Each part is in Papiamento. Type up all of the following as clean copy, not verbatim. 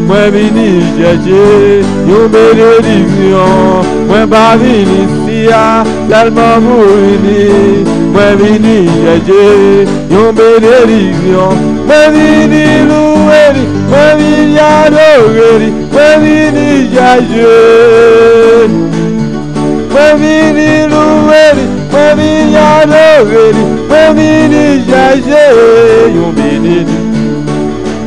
Mwen vini chèche yon benediksyon. Mwen pa vin isi a sèlman pou vini. Mwen vini chèche yon benediksyon. Mwen vini louwe li, mwen vini adore li, mwen vini chèche. Mwen vini louwe li, mwen vini adore li, mwen vini chèche yon benediksyon.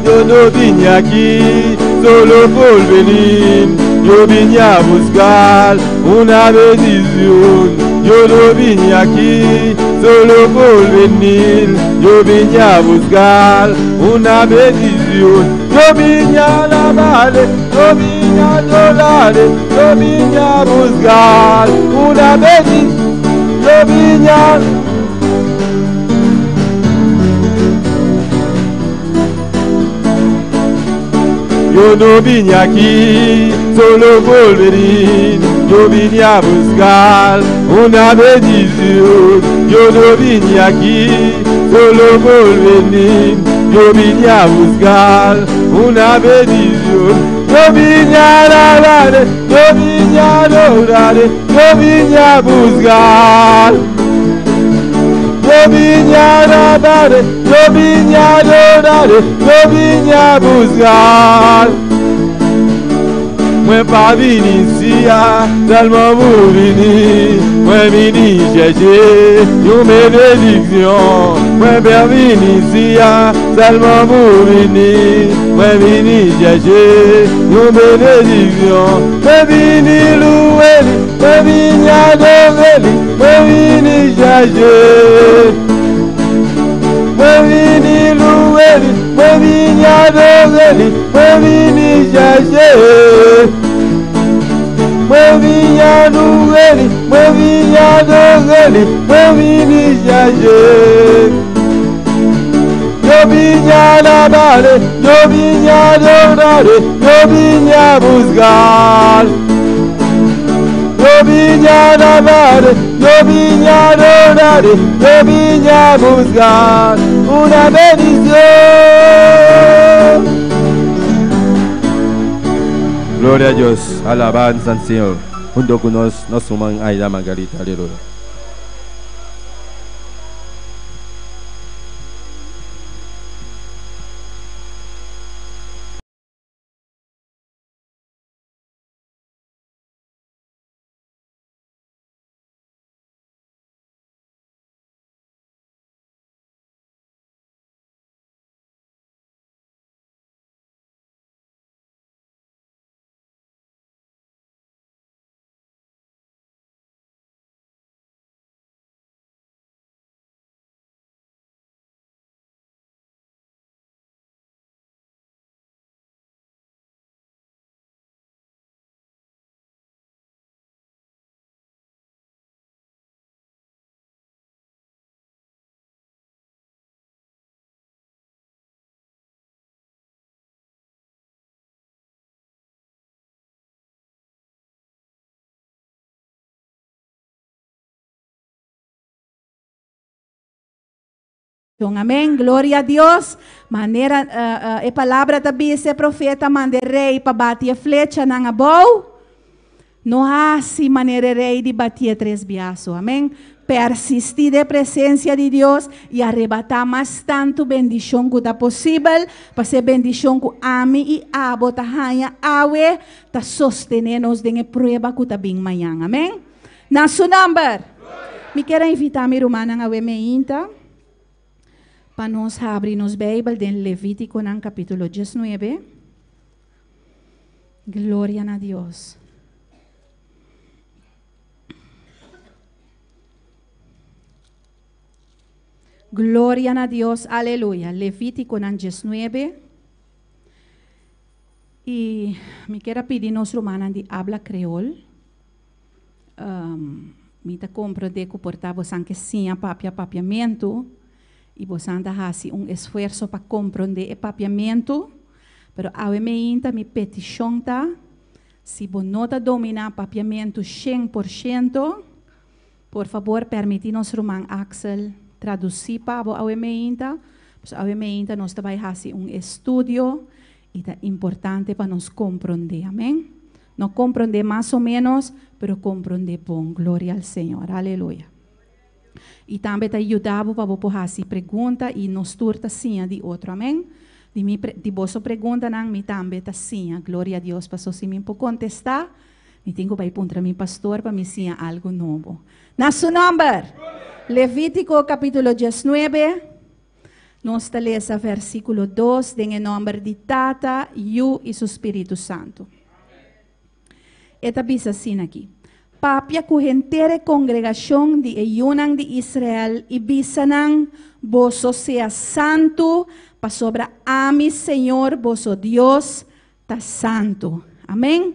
Yo no bini aki solo por venir, yo vine a buscar una bendición. Yo no vine aquí solo por venir, yo vine a buscar una bendición. Yo vine a alabarle, yo vine a adorarle, yo vine a buscar una bendición. Yo vine a Yo no vine aquí solo por venir, yo vine a buscar una bendición. Yo no vine aquí solo por venir, yo vine a buscar una bendición. Yo vine a alabar, yo vine a adorar, yo vine a buscar. Yo vine a alabar, yo vine a adorar, yo vine a buscar. Mwen pa vin isi a sèlman pou vini, mwen vini chèche yon benediksyon. Mwen pa vin isi a sèlman pou vini, mwen vini chèche yon benediksyon. Mwen vini louwe li, mwen vini adore li, mwen vini chèche. Mwen vini louwe li, mwen vini adore li, mwen vini chèche. Mwen vini louwe li, mwen vini adore li, mwen vini chèche. Yo vine a alabarle, yo vine a adorarle, yo vine a buscar. Yo vine a alabarle, yo vine a adorarle, yo vine a buscar una bendición. Gloria a Dios, alabanza al Señor. Junto con nos, nos suman Aida Margarita, aleluya. Amén. Gloria a Dios. Manera e palabra ta bisa profeta manda rei pa bati e flechanan abou. No hasi manera rei di bati tres biaha. Amén. Persistí den presensia di Dios i arebatá mas tantu bendishon ku ta posibel, pa e bendishon ku ami i abo ta haña awe, ta sostené nos den prueba ku ta bin mañan. Amèn. Na su nòmber. Mi ke invitá mi rumannan awe mainta pa nos habri nos Beibel den Levítiko na kapítulo 19. Gloria na Dios. Gloria na Dios, aleluya. Levítiko 19. I mi ke pidi nos rumannan di abla kriol. Mi ta komprondé ku por ta boso ke siña papia papiamentu i boso ta hasi un esfuerso pa komprondé e papiamentu, pero awe mainta mi petishon ta si bo no ta dominá papiamentu 100%, por fabor permití nos ruman Axel tradusí pa bo awe mainta. Pues awe mainta nos ta bai hasi un estudio. I ta importante pa nos komprondé. Amèn? No komprondé mas o ménos, pero komprondé bon. Gloria al Señor. Aleluya. I tambe ta yuda bo pa bo por hasi pregunta i nos tur ta siña di otro. Amèn? Di mi di boso preguntanan mi tambe ta siña. Gloria a Dios. Paso si mi por kontestá, mi tin ku bai puntra mi pastor pa mi siña algu nobo. Na su nòmber! Levítiko kapítulo diesnuebe, nos ta lesa versíkulo dos den e nòmber di Tata, Yu i su Spiritu Santu. E ta bisa asina aki, Papia ku henter e kongregashon di e yunan di Israel i bisa nan, Boso sea santu, pasobra ami, señor, boso Dios, ta santu. Amèn.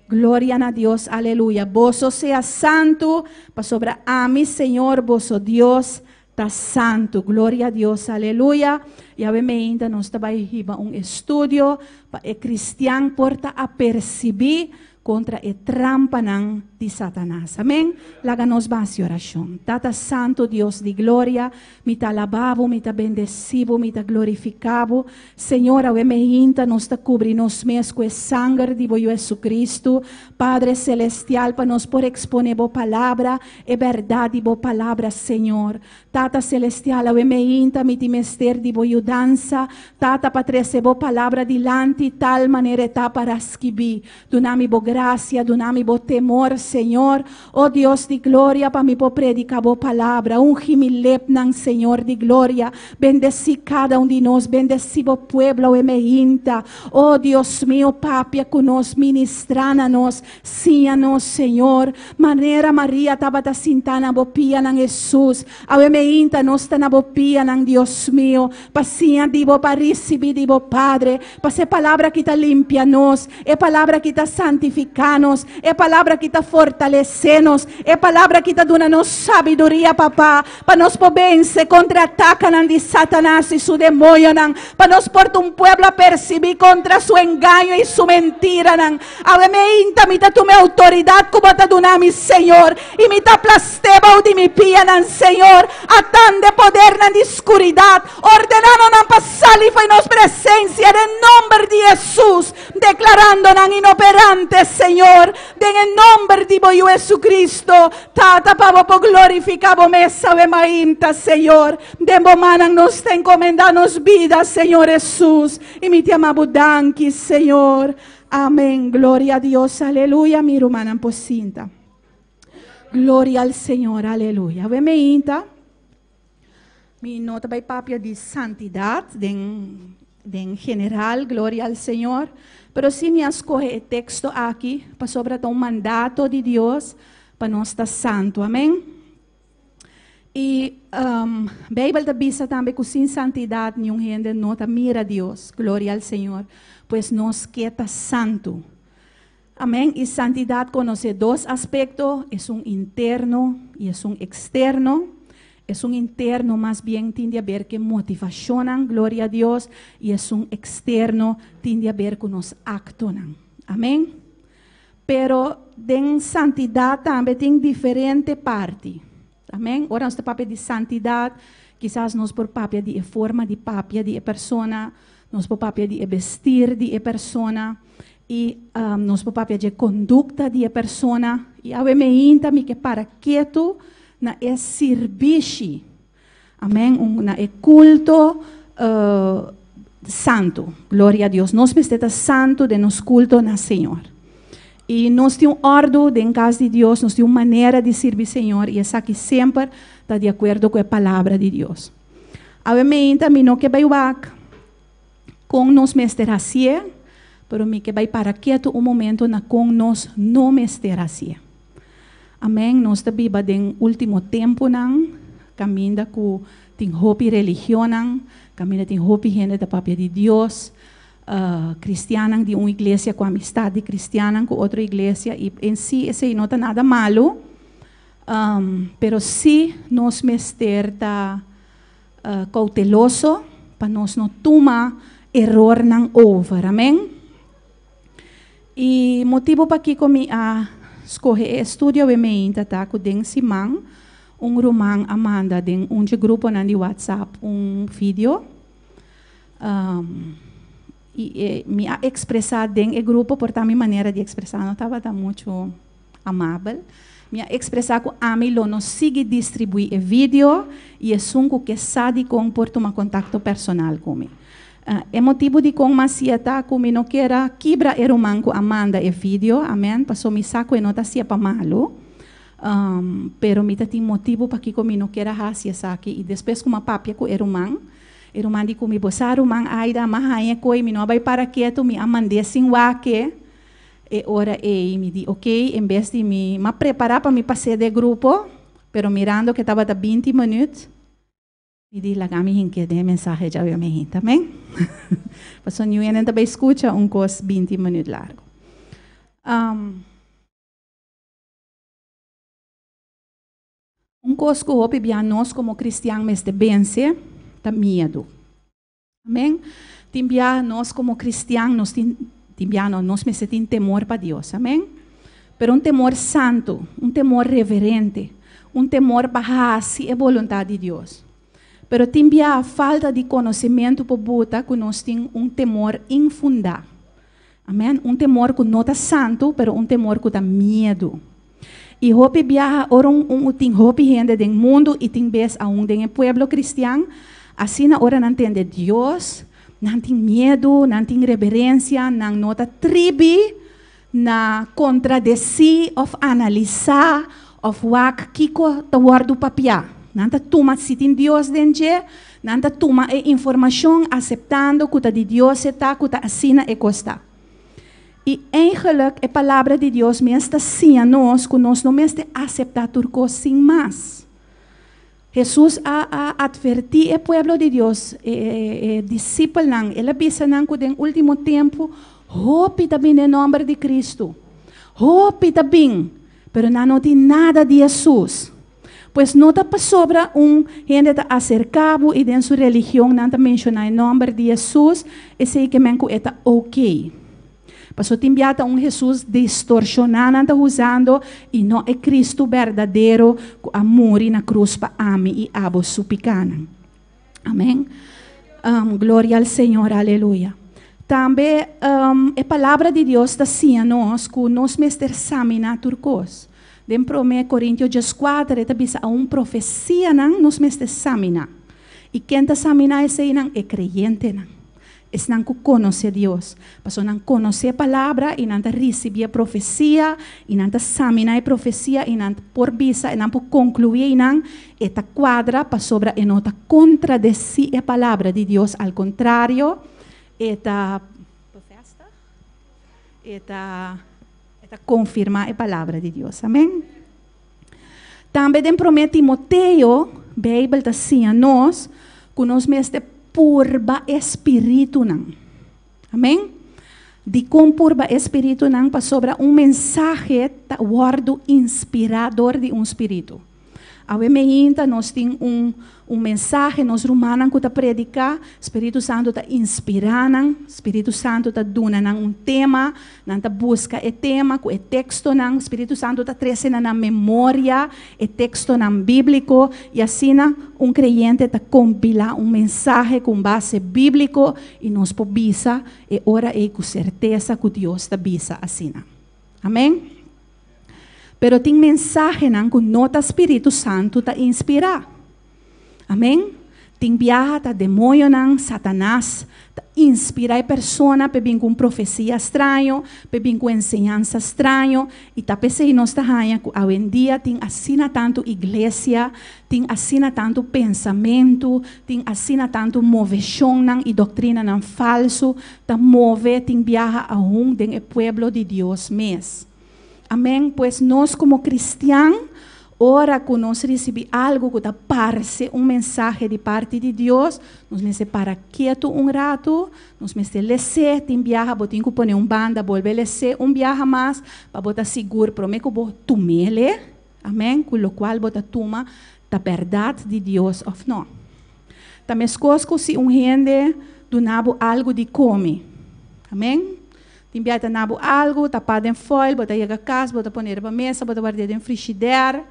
Gloria na Dios, aleluya. Boso sea santu, pasobra ami, señor, boso Dios, ta santu. Gloria a Dios, aleluya. Yawe meinta nos ta bai hiba un estudio pa e cristian por ta apercibí contra e trampanan di Satanas. Amén. Laga nos basi oracion. Tata Santo Dios di gloria, mi ta alabá bo, mi ta bendecí bo, mi ta glorificá bo. Señor, awe meinta nos ta cubri nos mes cu e sanger di bo Yu Jesucristo. Padre Celestial, pa nos por expone bo palabra, E bèrdat di bo palabra, Señor. Tata Selestial, awe meinta mi tin mester di bo yudansa, Tata, pa trese bo palabra dilanti tal manera e ta para skibí. Duna mi bo grasia, duna mi bo temor, Señor. O Dios di gloria, pa mi por prediká bo palabra. Ungi mi lepnan, Señor di gloria. Bendesí kada un di nos, bendesí bo pueblo awe meinta. O Dios mio, papia ku nos, ministrá na nos. Siña nos, Señor, manera Maria tabata sintá na bo pianan, Hesus. Awe meinta nos ta na bo pianan, Dios mio, pa siña di bo, pa risibí di bo, Padre, pas e palabra aki ta limpia nos, e palabra aki ta santifiká nos, e palabra aki ta fortalesé nos, e palabra aki ta duna nos sabiduria, Papá, pa nos por vense kontra e atakanan di Satanas i su demoñonan, pa nos por ta un pueblo apersibí kontra su engaño i su mentiranan. Awe meinta mi ta tuma e outoridat ku bo ta duna mi, Señor, i mi ta aplast'é bou di mi pianan, Señor. Atande podernan di skuridat, ordenando nan pa sali fo'i nos presensia den nomber di Hesus, deklarando nan inoperante, Señor, den e nomber di bo Yu Hesucristo. Tata, pa bo por glorifiká bo mes awe mainta, Señor. Den bo mannan nos ta encomendá nos bida, Señor Hesus, i mi ta yama bo danki, Señor. Amén. Gloria a Dios. Aleluya. Mi rumannan por sinta. Gloria al Señor. Aleluya. Awe meinta, mi no ta bai papia di santidad den, den general, gloria al Señor, pero sí mi a scoge e texto aki pasobra ta un mandato di Dios pa nos ta santo. Amén. I um, Bijbel ta bisa tambe ku sin santidat niun hende no ta mira Dios. Gloria al Señor. Pues nos ke ta santu. Amén. I santidat konosé dos aspekto, esun interno i esun eksterno. Esun interno mas bien tin di aber ku e motivashonnan, gloria a Dios, i esun eksterno tin di aber ku nos aktonan. Amén. Pero den santidat tambe tin diferente parti. Amén. Ora nos ta papia di santidat, kisas nos por papia di e forma di papia di e persona, nos por papia di e bestir di e persona, i nos por papia dje kondukta di e persona. I awe meinta mi ke para ketu na e sirbishi. Amén. Un, na e kulto santu. Gloria a Dios. Nos mester ta santu den nos kulto na Señor. I nos tin un òrdu den kas di Dios, nos tin un manera di sirbi Señor i esaki semper ta di akuerdo ku e Palabra di Dios. Awe meinta mi no ke bai wak kon nos mester hasié, pero mi ke bai para ketu un momento na kon nos no mester hasié. Amèn. Nos ta biba den último tempunan kaminda ku tin hopi religionnan, kaminda tin hopi hende ta papia di Dios, kristiannan di un iglesia ku amistat di kristiannan ku otro iglesia i en si esei no ta nada malu, pero sí nos mester ta kouteloso pa nos no tuma erornan over. Amèn. E motibu pakiko mi a skohe e estudio awe meinta ta ku den siman un ruman a manda den un dje gruponan di WhatsApp un video. I mi a ekspresá den e grupo, por ta mi manera di ekspresá no tabata muchu amabel. Mi a ekspresá ku ami lo no sigui distribuí e video i esun ku ke sa dikon por tuma kontakto personal ku mi. E motibu dikon mi a hasié ta ku mi no kier a kibra e ruman ku a manda e video, amèn, paso mi sa ku e no ta hasié pa malu. Pero mi ta tin motibu pakiko mi no kier a hasi esaki i despues ku mi a papia ku e ruman, E ruman di ku mi, Bo sa, ruman Aida, m'a haña koi, mi no a bai para ketu, mi a mand'é sin wak-e. E ora ei mi di, Okey, en bes di mi, m'a prepará pa mi pas'é den grupo, pero mirando ku e tabata binti minüt, mi di, Laga mi hink'é den e mensahe djawe mi hinta. Amén? Pasobra niun hende ta bai skucha un kos binti minüt largu. Un kos ku hopi bia nos komo kristian mester bense ta miedu. Amen. Tin bia nos komo kristian nos tin tin bia no nos mester tin temor pa Dios. Amen. Pero un temor santu, un temor reverente, un temor pa hasi e boluntat di Dios. Pero tin bia falta di konosementu por buta ku nos tin un temor infundá. Amen. Un temor ku no ta santu, pero un temor ku ta miedu. I hopi biaha ora un un tin hopi hende den mundu i tin bes aun den e pueblo kristian, asina ora nan tende Dios, nan tin miedu, nan tin reverensia, nan no ta tribi na kontradesí òf analisá òf wak kiko ta wòrdu papiá. Nan ta tuma si tin Dios den dje, nan ta tuma e informashon aseptando ku ta di Dios e ta, ku ta asina e kos ta. I eigenlijk e Palabra di Dios mes ta siña nos ku nos no mester aseptá tur kos sin mas. Hesus a a atvertí e pueblo di Dios, e e disipelnan, el a bisa nan ku den último tempu hopi ta bin den nòmber di Kristu. Hopi ta bin, pero nan no tin nada di Hesus. Pues no ta pasobra un hende ta aserká bo i den su religion nan ta menshoná e nòmber di Hesus, esei ke men ku e ta oké. Pasobra tin bia ta un Hesus distorshoná nan ta usando i no e Kristu berdadero ku a muri na krus pa ami i abo su pikánan. Amèn. Gloria al Señor, aleluya. Tambe e Palabra di Dios ta siña nos ku nos mester saminá tur kos. Den Promé Korintio dieskuater e ta bisa aun profesianan nos mester saminá. I ken ta saminá eseinan? E kreyentenan. Esnan ku konosé Dios. Pasobra nan konosé e Palabra i nan ta risibí e profesia i nan ta saminá e profesia i nan por bisa i nan por konkluí einan e ta kuadra pasobra e no ta kontradesí e Palabra di Dios, al kontrario e ta bevestig, e ta. E ta konfirmá e Palabra di Dios. Amèn. Tambe den Promé Timoteo, Beibel ta siña nos ku nos mester purba e spiritunan. Amèn. Dikon purba e spiritunan? Pasobra un mensahe ta wòrdu inspirá dor di un spiritu. Awe meinta nos tin un un mensahe, nos rumannan ku ta prediká, Spiritu Santu ta inspirá nan, Spiritu Santu ta duna nan un tema, nan ta buska e tema ku e tekstonan, Spiritu Santu ta trese na nan memoria e tekstonan bíbliko i asina un kreyente ta kompilá un mensahe ku un base bíbliko i nos por bisa e ora ei ku sertesa ku Dios ta bisa asina. Amèn. Pero tin mensahenan ku no ta Spiritu Santu ta inspirá. Amén. Tin biaha ta demoñonan, Satanas, ta inspirá e persona p'e bin ku un profesia straño, p'e bin ku enseñansa straño, i ta p'esei nos ta haña ku awendia tin asina tantu iglesia, tin asina tantu pensamentu, tin asina tantu moveshonnan i doktrinanan falsu ta move tin biaha aun den e pueblo di Dios mes. Amén. Pues nos komo kristian, ora ku nos risibí algu ku ta parse un mensahe di parti di Dios, nos mester para ketu un ratu, nos mester les'é. Tin biaha bo tin ku pone un banda, bolbe les'é un biaha mas pa bo ta sigur promé ku bo tum'é. Amén. Ku lokual bo ta tuma ta bèrdat di Dios òf no. Ta meskos ku si un hende duna bo algu di kome. Amén. Tin bia ta na bo algu, tapá den foil, bo ta yega kas, bo ta pone riba mesa, bo ta ward'é den frishider.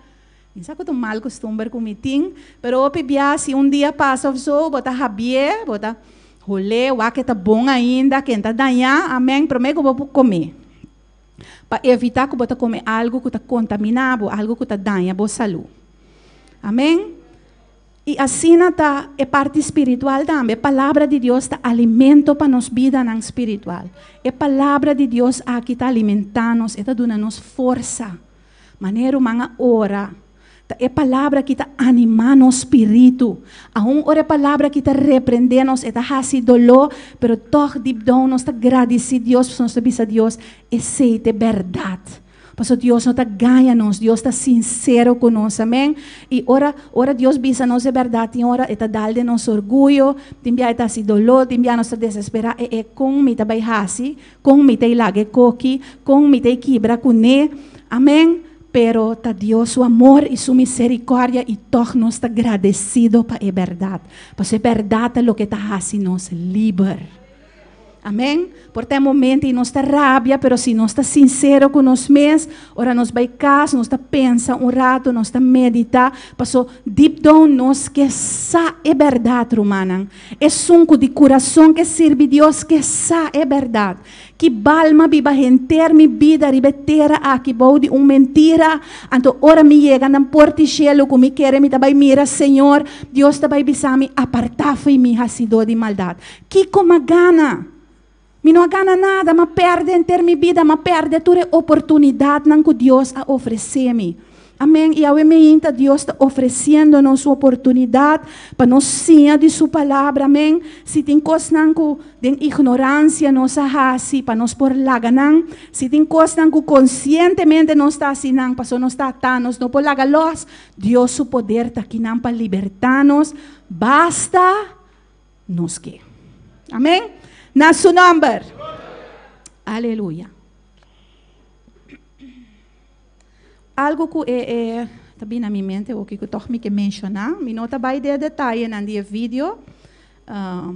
Mi sa ku ta un mal kustumber ku mi tin, pero hopi bia si un dia pasa òf so, bo ta habié, bo ta. Holé, wak e ta bon ainda, ku e n' ta dañá, amèn, promé ku bo kome. Pa evitá ku bo ta kome algu ku ta kontaminá bo, algu ku ta daña bo salú. Amèn? I asina ta e parti spiritual tambe. E palabra di Dios ta alimento pa nos bidanan spiritual. E palabra di Dios aki ta alimentá nos, e ta duna nos forsa. Manera ruman a ora, ta e palabra aki ta animá nos spiritu. Aun ora e palabra aki ta reprendé nos, e ta hasi doló, pero tòg deep down nos ta gradisí Dios pasobra nos ta bisa Dios, esei ta e bèrdat. Pasobra Dios no ta gaña nos, Dios ta sinsero ku nos, amèn. I ora, ora Dios bisa nos e bèrdat, tin ora e ta dal den nos orguyo, tin bia e ta hasi doló, tin bia nos ta desesperá, e e kon mi ta bai hasi, kon mi ta i laga e koki, kon mi ta i kibra kuné, amèn. Pero ta Dios su amor i su miserikòrdia i tòg nos ta gradesido pa e bèrdat, pasobra e bèrdat ta loke ta hasi nos liber. Amén. Por ta e momento i nos ta rabia, pero si nos ta sincero cu nos mes, ora nos bai cas, nos ta pensa un rato, nos ta medita, paso deep down nos ke sa e berdad, rumannan. Esun cu di curason ke sirbi Dios ke sa e berdad. Ki bal m'a biba henter mi bida riba e tera aki bou di un mentira, anto ora mi yega nan port'i shelu cu mi kere mi ta bai mira Señor, Dios ta bai bisa mi, Aparta fo'i mi, hacidó di maldad. Kiko m'a gana? Mi no a gana nada, m'a pèrdè henter mi bida, m'a pèrdè tur e oportunidatnan ku Dios a ofresé mi. Amèn. I awe meinta Dios ta ofresiendo nos un oportunidat pa nos siña di Su Palabra. Amèn. Si tin kosnan ku den ignoransia nos a hasi, pa nos por laga nan. Si tin kosnan ku konsientemente nos ta hasi nan, pasobra nos ta atá, nos no por laga lòs, Dios su poder ta akinan pa libertá nos. Basta nos ke. Amén. Na su nomber. Aleluya. Algo ku e e ta bini na mi mente oki ku tòg mi ke menshoná. Mi no ta bai den e detayenan di e video.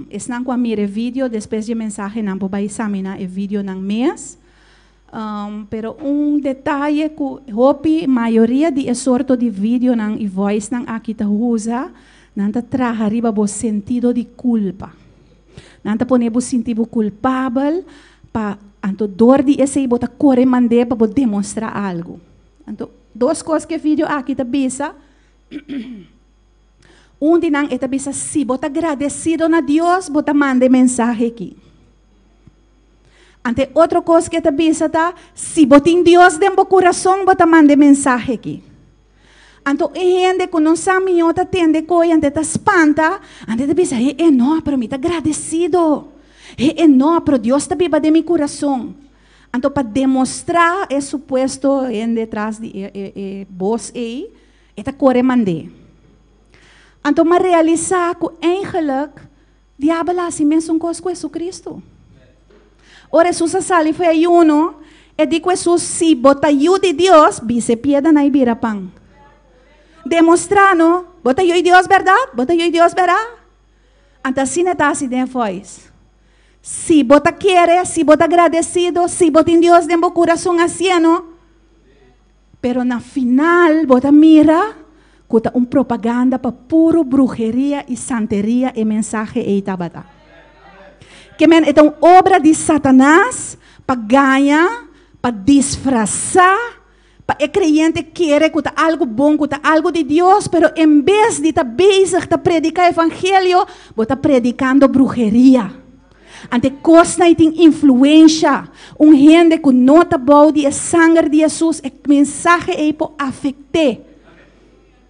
Esnan ku a mira e video despues di e mensahenan por bai saminá e videonan mes. Pero un detaye ku hopi mayoria di e sorto di videonan i voicenan aki ta usa, nan ta traha riba bo sentido di kulpa. Nan ta pone bo sinti bo kulpabel pa anto dor di esei bo ta kore mand'é pa bo demostrá algu. Anto dos kos ku e video aki ta bisa, un di nan e ta bisa si bo ta gradesido na Dios bo ta manda e mensahe aki. Ante otro kos ke ta bisa ta, si bo tin Dios den bo kurason, bo ta manda e mensahe aki. Anto e hende ku no sa mihó ta tende koi, ante ta spanta, ante ta bisa, he e no, pero mi ta gradesido. He e no, pero Dios ta biba den mi kurason. Anto pa demostrá e supuesto hende tras di e e e bos ei, e ta kore mand'é. Anto m'a realisá ku eigenlijk Diabel a hasi mesun kos ku Hesukristu. Ora Hesus a sali for e ayuno, e di ku Hesus, Si bo ta Yu di Dios, bisa e piedranan i bira pan. Demostrá no, bo ta Yu di Dios bèrdat? Bo ta Yu di Dios bèrdat? Anto asina e ta hasi den e vòis. Si bo ta kere, si bo ta gradesido, si bo tin Dios den bo kurason, hasié no. Pero na final bo ta mira ku ta un propaganda pa puru bruheria i santeria e mensahe ei tabata. Ke men e ta un obra di Satanas pa gaña, pa disfrasá, pa e kreyente kere ku ta algu bon, ku ta algu di Dios, pero en bes di ta bezig ta prediká evangelio, bo ta predikando bruheria. Ante kosnan i tin influensha. Un hende ku no ta bou di e sanger di Hesus, e mensahe ei por afekt'é.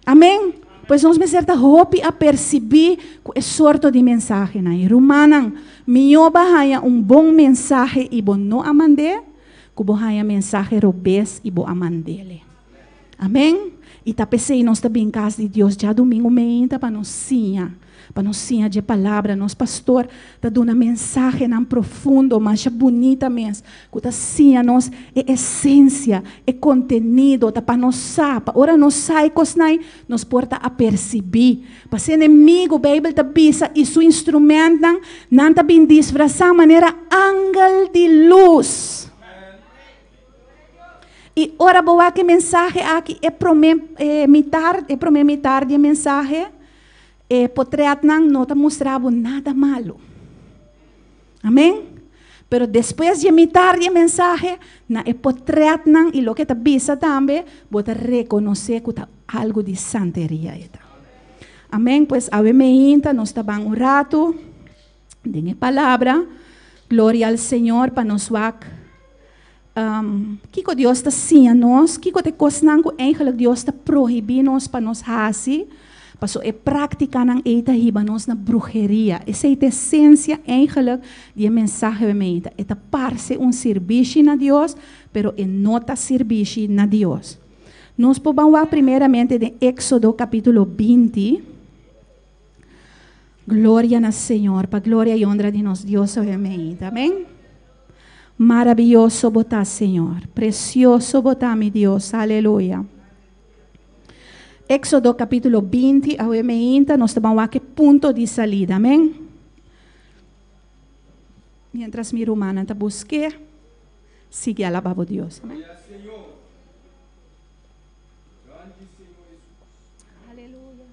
Amen. Pues nos mester ta hopi apersibí ku e sorto di mensahenan. I rumannan, mihó bo a haña un bon mensahe i bo no a mand'é, ku bo haña mensahe robes i bo a mand'é. Amen. I ta p'esei nos ta bin kas di Dios djadumingu meinta pa nos siña, pa nos siña dje palabra. Nos pastor ta duna mensahenan profundo, masha bunita mes, ku ta siña nos e esensia, e kontenido, ta pa nos sa, pa ora nos sa e kosnan ei, nos por ta apersibí. Pas'e enemigu, Beibel ta bisa, i su instrumentnan, nan ta bin disfrasá manera angel di lus. I ora bo wak e mensahe aki, e promé mitar, e promé mitar di e mensahe, e potretnan no ta mustra bo nada malu. Amèn? Pero despues di mitar di e mensahe, na e potrètnan i loke ta bisa tambe, bo ta rekonosé ku ta algu di santeria e ta. Amèn? Pues awe meinta nos ta ban un ratu den e palabra. Gloria al Señor pa nos wak kiko Dios ta siña nos, kiko ta e kosnan ku eigenlijk Dios ta prohibí nos pa nos hasi, paso e práktikanan ei ta hiba nos na bruheria. Esei ta esensia eigenlijk di e mensahe meinta. E ta parse un sirbishi na Dios, pero e no ta sirbishi na Dios. Nos por ban wak primeramente den Éksodo kapítulo 20. Gloria na Señor, pa gloria i honra di nos Dios awe meinta. Amèn. Maravioso bo ta, Señor. Presioso bo ta, mi Dios. Aleluya. Éksodo kapítulo 20, awe meinta, nos ta ban wak e punto di salida. Amèn. Mientras mi rumannan ta busk'é, sigui alabá bo Dios. Amèn. Aleluya.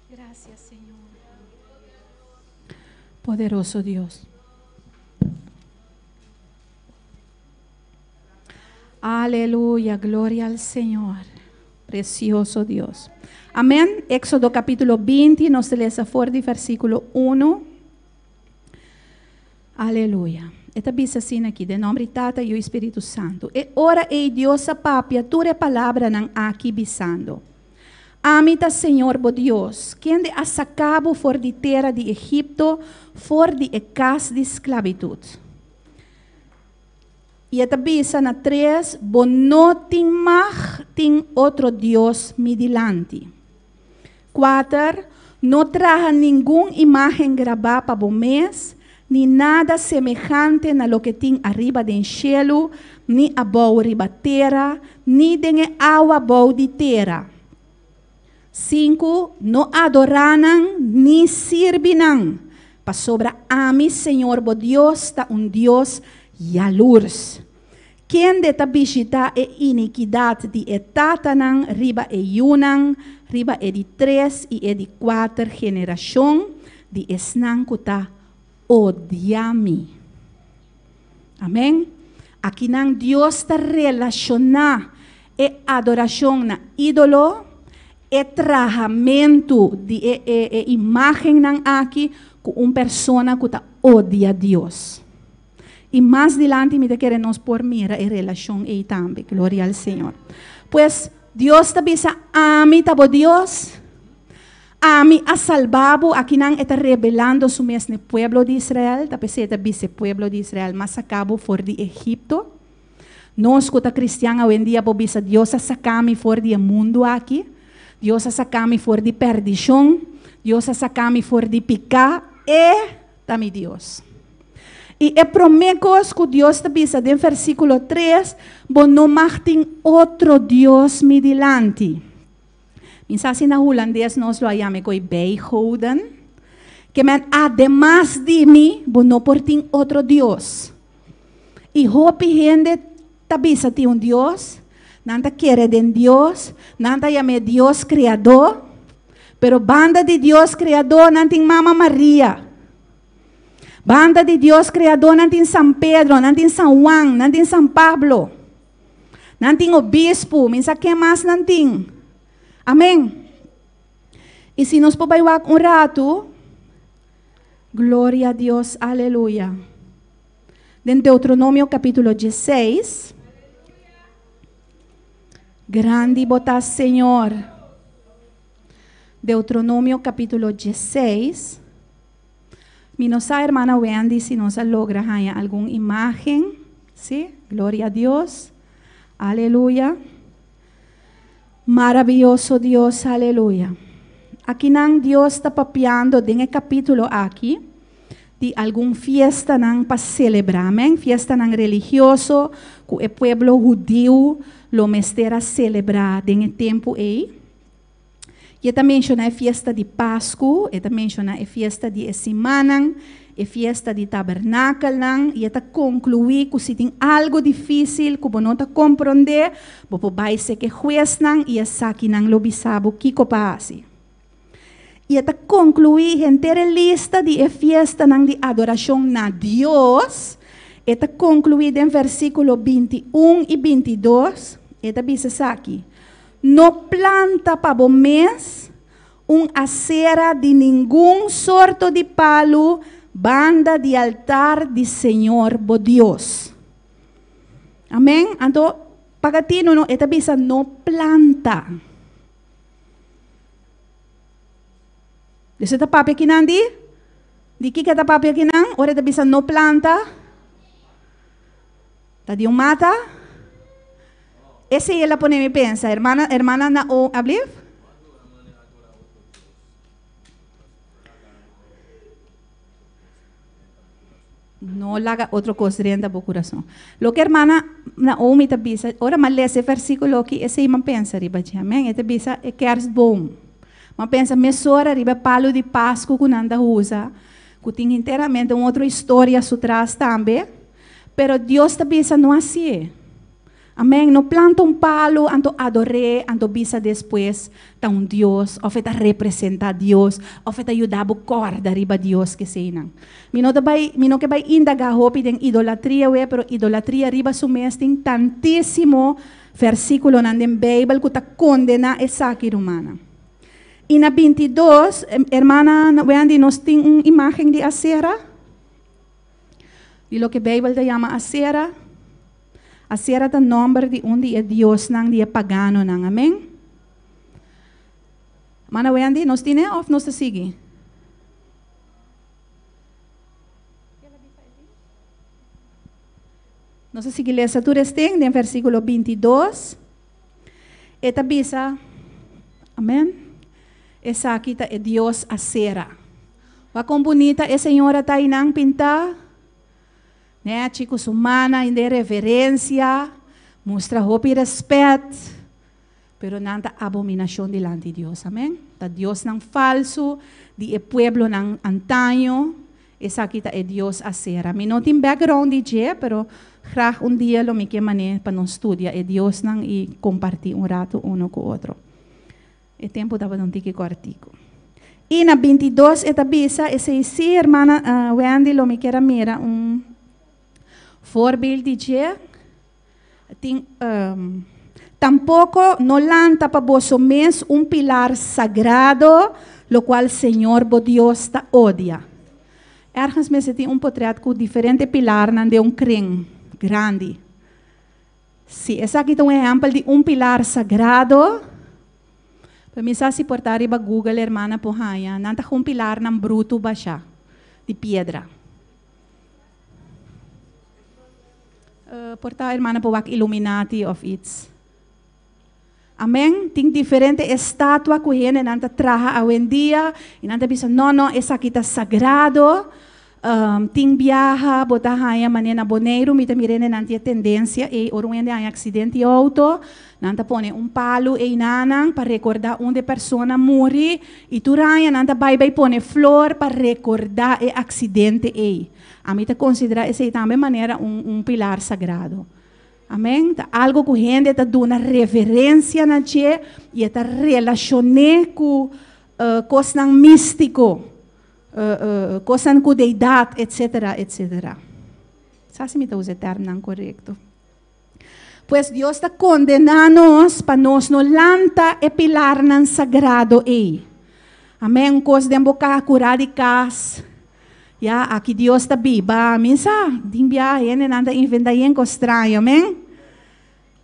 Gracias, Señor. Poderoso Dios. Aleluya, gloria al Señor. Precioso Dios. Amén. Éxodo capítulo 20, nos ta lesa for di versíkulo 1. Aleluya. E ta bisa asina aki, den nòmber di Tata, Yu i Spiritu Santu. E ora ei Dios a papia tur e palabranan aki, bisando, Ami ta Señor bo Dios, kende a saka bo for di tera di Egipto, for di e kas di sklabitut. I e ta bisa na tres, Bo no tin mag tin otro dios mi dilanti. Kuater, No traha ningun imágen grabá pa bo mes, ni nada semehante na loke tin ariba den shelu, ni abou riba tera, ni den e awa bou di tera. Sinku, No adorá nan ni sirbi nan, pasobra ami, Señor bo Dios, ta un Dios yalurs. Kende ta bishitá e inikidat di e tatanan riba e yunan, riba e di tres i e di kuater generashon di esnan ku ta odia mi. Amèn. Akinan Dios ta relashoná e adorashon na ídolo, e trahamentu di e e imágennan aki ku un persona ku ta odia Dios. I mas dilanti mi ta kere nos por mira e relashon ei tambe. Gloria al Señor. Pues, Dios ta bisa, Ami ta bo Dios. Ami a salba bo. Akinan e ta rebelando su mes na e pueblo di Israel. Ta p'esei e ta bisa e pueblo di Israel, M'a saka bo for di Egipto. Nos ku ta kristian awendia por bisa, Dios a saka mi for di e mundu aki. Dios a saka mi for di perdishon. Dios a saka mi for di piká. E ta mi Dios. I e promé kos ku Dios ta bisa den versíkulo tres, Bo no mag tin otro dios mi dilanti. Mi sa si na hulandes nos lo a yama e koi bijgoden. Ke men ademas di mi, bo no por tin otro dios. I hopi hende ta bisa tin un Dios, nan ta kere den Dios, nan ta yam'é Dios Kreadó, pero banda di Dios Kreadó nan tin Mama Maria. Banda di Dios Kreadó nan tin San Pedro, nan tin San Juan, nan tin San Pablo. Nan tin obispu, mi sa ken mas nan tin. Amén. I si nos por bai wak un ratu, gloria a Dios, aleluya. Den Deuteronomio kapítulo diesseis. Grandi bo ta, Señor. Deuteronomio kapítulo diesseis. Mi no sa, hermana Wendy, si nos a logra haña algun imágen. Sí, gloria a Dios. Aleluya. Maravioso Dios, aleluya. Akinan Dios ta papiando den e kapítulo aki di algun fiestanan pa selebrá, amèn, fiestanan religioso ku e pueblo hudiu lo mester a selebrá den e tempu ei. I e ta menshoná e fiesta di Pasku, e ta menshoná e fiesta di e simannan, e fiesta di tabernakelnan, i e ta konkluí ku si tin algu difísil ku bo no ta komprondé, bo por bai seke huesnan i esakinan lo bisa bo kiko pa hasi. I e ta konkluí henter e lista di e fiestanan di adorashon na Dios. E ta konkluí den versíkulo 21 i 22. E ta bisa esaki, No planta pa bo mes un asera di ningun sorto di palu banda di altar di Señor bo Dios. Amèn. Anto, paga tinu no, e ta bisa no planta. Esei ta papia kinan di? Di kiko ta papia kinan? Ora e ta bisa no planta, ta di un mata. Esei el a pone mi pensa, hermana, hermana na o, ablief? No laga otro kos drenta bo kurason. Loke hermana Naomi ta bisa, ora m'a lesa e versíkulo aki, esei m'a pensa riba dje. Amèn. E ta bisa e kerstboom. M'a pensa mesora riba e palu di Pasku ku nan ta usa, ku tin hinteramente un otro historia su tras tambe. Pero Dios ta bisa no hasié. Amèn. No planta un palu, anto ador'é, anto bisa despues ta un dios, òf e ta representá Dios, òf e ta yuda bo kòrda riba Dios, keseinan. Mi no ta bai, mi no ke bai indagá hopi den idolatria wei, pero idolatria riba su mes tin tantísimo versíkulonan den Beibel ku ta kondená esaki, rumannan. I na 22, hermana Wendy, nos tin un imágen di Asera, di loke Beibel ta yama Asera. Asera ta nòmber di un di e diosnan di e paganonan. Amen. Mana Wendy, nos tine òf nos ta sigui? Nos ta sigui lesa tur esten den versíkulo 22. E ta bisa, Amen, esaki ta e dios Asera. Wak kon bunita e señora ta einan pintá. Nechi ku su mana i den reverensia, mustra hopi rèspèt, pero nan ta abominashon dilanti Dios. Amen. Ta diosnan falsu di e pueblonan antaño, esaki ta e dios Asera. Mi no tin background di dje, pero graag un dia lo mi ke manera pa nos studia e diosnan i kompartí un ratu uno ku otro. E tempu tabata un tiki kòrtiku. I na 22 e ta bisa, esei sí, hermana Wendy, lo mi kier a mira un voorbeeld di dje. Tin, Tampoko no lanta pa boso mes un pilar sagrado, lokual Señor bo Dios ta odia. Ergens mester tin un potret ku diferente pilarnan den un kren grandi. Si esaki ta un ehèmpel di un pilar sagrado, pa mi sa si por ta riba Google hermana por haña, nan ta un pilarnan brutu bashá di piedra. Por ta hermana por wak Illuminati òf its. Amèn. Tin diferente estatua ku hendenan ta traha awendia i nan ta bisa, no, no, esaki ta sagrado. Tin biaha bo ta haña manera na Boneiru mi ta mira hendenan tin e tendensia ei ora un hende haña aksidente di outo, nan ta pone un palu einanan pa rekordá unda e persona muri i tur aña nan ta bai bai pone flor pa rekordá e aksidente ei. Ami ta konsiderá esei tambe manera un pilar sagrado. Amèn. Ta algu ku hende ta duna reverensia na dje i e ta relashon'é ku kosnan místiko, kosnan ku deidat, etsetera, etsetera. Sa si mi ta usa e tèrmnan korekto. Pues Dios ta kondená nos pa nos no lanta e pilarnan sagrado ei. Amèn. Un kos den bo ka kurá di kas. Ya, aki Dios ta biba. Mi sa, tin bia hendenan ta inventa yen kos straño, amen?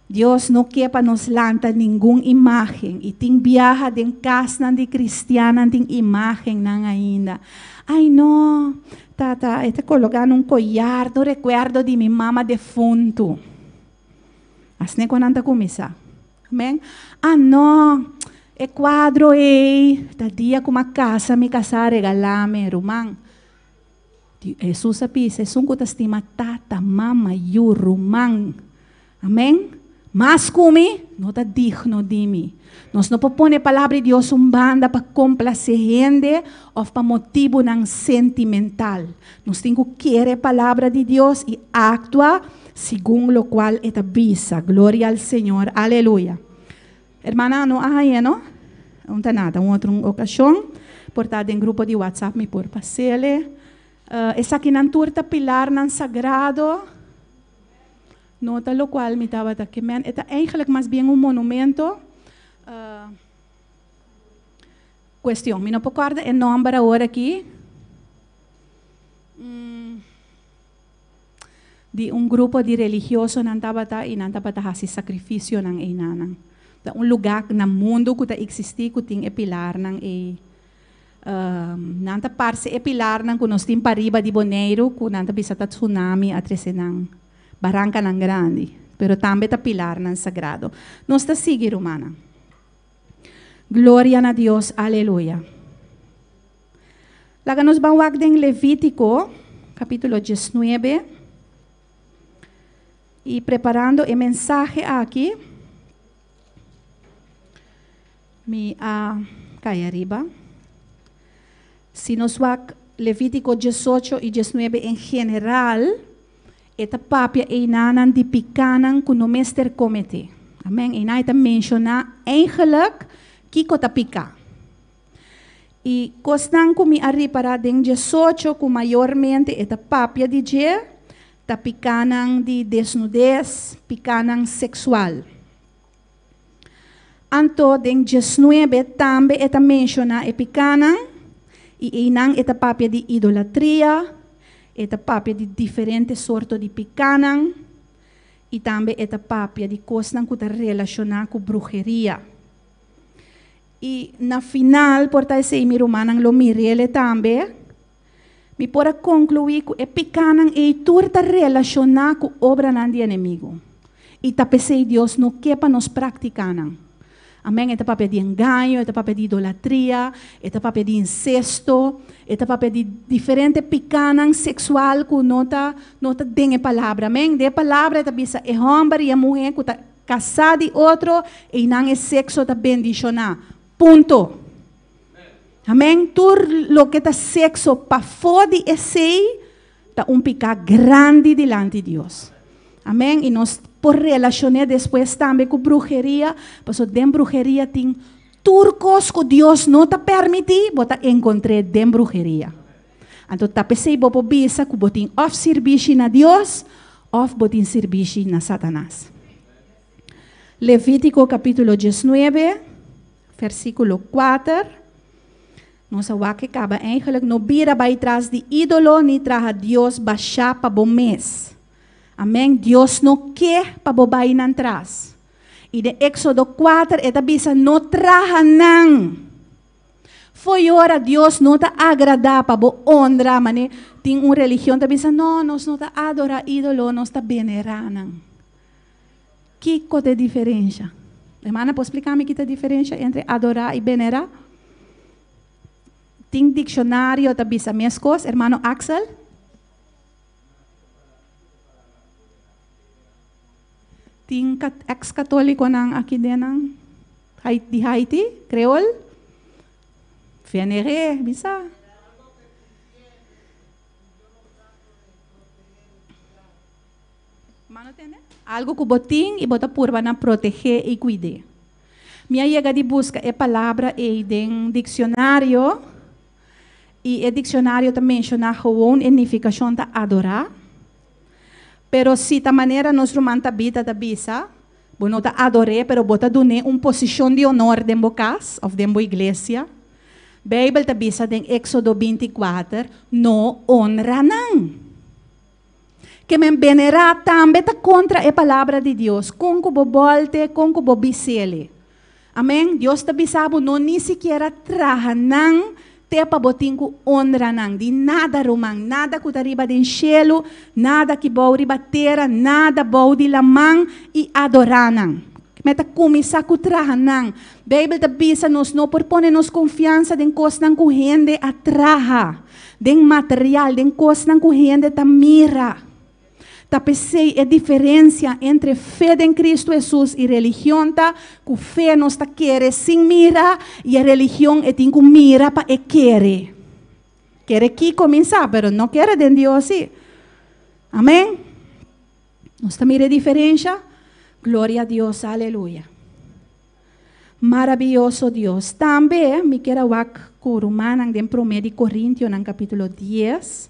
Dios no ke pa nos lanta ningun imágen. I tin biaha den kasnan di kristiannan tin imágennan ainda. Ai no, tata, e ta kologá na un koyar, ta un rekuerdo di mi mama defuntu. Asina ku nan ta kuminsá. Amen. Ah no, e cuadro ei ta dia cu m'a casa mi casá a regalá mi, ruman. Hesus a bisa, esun cu ta stima tata, mama, yu, ruman, amen, mas cu mi, no ta digno di mi. Nos no por pone e Palabra di Dios un banda pa complacé hende of pa motibunan sentimental. Nos tin cu kere e Palabra di Dios i actua Segun locual e ta bisa. Gloria al Señor. Aleluya. Hermana no a hañ'é no? Un ta nada, un otro ocasion. Por ta den grupo di WhatsApp mi por pas'é. Esakinan tur ta pilarnan sagrado. No ta lokual mi tabata ke men. E ta eigenlijk mas bien un monumento. Kuestion, mi no por kòrda e nòmber awor aki. Di un grupo di religiosonan tabata i nan tabata hasi sakrifisionan einanan. Ta un lugá na mundu ku ta eksistí ku tin e pilarnan ei. Nan ta parse e pilarnan ku nos tin pariba di Boneiru ku nan ta bisa ta tsunami a trese nan, barankanan grandi, pero tambe ta pilarnan sagrado. Nos ta sigui, rumannan. Gloria na Dios, aleluya. Laga nos ban wak den Levítiko, kapítulo diesnuebe, i preparando e mensahe aki, mi a kai ariba. Si nos wak Levítiko diesocho i diesnuebe en general, e ta papia einanan di pikánan ku no mester kometé. Amèn. Einan e ta menshoná eigenlijk kiko ta piká. I kosnan ku mi a ripará den diesocho ku mayormente e ta papia di dje ta pikánan di desnudes, pikánan seksual. Anto den diesnuebe tambe e ta menshoná e pikánan i einan e ta papia di idolatria, e ta papia di diferente sorto di pikánan i tambe e ta papia di kosnan ku ta relashoná ku bruheria. I na final, por ta esei mi rumannan lo mir'ele tambe, mi por a konkluí ku e pikánan ei tur ta relashoná ku obranan di enemigu. I ta p'esei Dios no ke pa nos praktiká nan. Amèn. E ta papia di engaño, e ta papia di idolatria, e ta papia di insesto, e ta papia di diferente pikánan seksual ku no ta no ta den e Palabra. Amèn. Den e Palabra e ta bisa e hòmber i e muhé ku ta Kasá di otro, einan e sekso ta bendishoná. Punto. Amèn. Tur loke ta sekso pafó di esei ta un piká grandi dilanti Dios. Amèn. I nos por relashon'é despues tambe ku bruheria, pasobra den bruheria tin tur kos ku Dios no ta pèrmití, bo ta enkontr'é den bruheria. Anto ta p'esei bo por bisa ku bo tin òf sirbishi na Dios òf bo tin sirbishi na Satanas. Levítiko kapítulo diesnuebe, versíkulo kuater, Nos a wak e kaba eigenlijk, No bira bai tras di ídolo ni traha dios bashá pa bo mes. Amèn. Dios no ke pa bo bai nan tras. I den Éksodo kuater e ta bisa, No traha nan. Fo'i ora Dios no ta agradá pa bo honra, mane tin un religion ta bisa, no, nos no ta adorá ídolo, nos ta benerá nan. Kiko ta e diferensha? Hermana por splika mi ki ta e diferensha entre adorá i benerá? Tin dikshonario ta bisa meskos, hermano Axel? Tin ex-katólikonan aki den nan di Haiti, kreol? Veneré, bisa. Algu ku bo tin i bo ta purba na protegé i kuid'é. Mi a yega di buska e palabra ei den diksionario i e diksionario ta menshoná gewoon e nifikashon ta adorá. Pero si ta manera nos ruman Tabita ta bisa, bo no ta ador'é, pero bo ta dun'é un posishon di onor den bo kas òf den bo iglesia. Beibel ta bisa den Éksodo binti kuater, No onra nan. Ke men benerá tambe ta kontra e Palabra di Dios, kon ku bo bòlt'e, kon ku bo bis'el. Amén. Dios ta bisa bo no ni sikiera traha nan te pa bo tin ku honra nan. Di nada, ruman, nada ku ta riba den shelu, nada ki bou riba tera, nada bou di laman, i adorá nan. Me ta kuminsá ku traha nan. Beibel ta bisa nos no por pone nos konfiansa den kosnan ku hende a traha, den material, den kosnan ku hende ta mira. Ta p'esei e diferensia entre fe den Kristu Hesus i religion ta ku fe nos ta kere sin mira i e religion e tin ku mira pa e kere. Kere kiko mi sa, pero no kere den Dios si. Amen. Nos ta mira e diferensha? Gloria a Dios, aleluya. Marabiyoso Dios. Tambe mi kier a wak. ku rumannan den Promé di Korintionan kapítulo 10.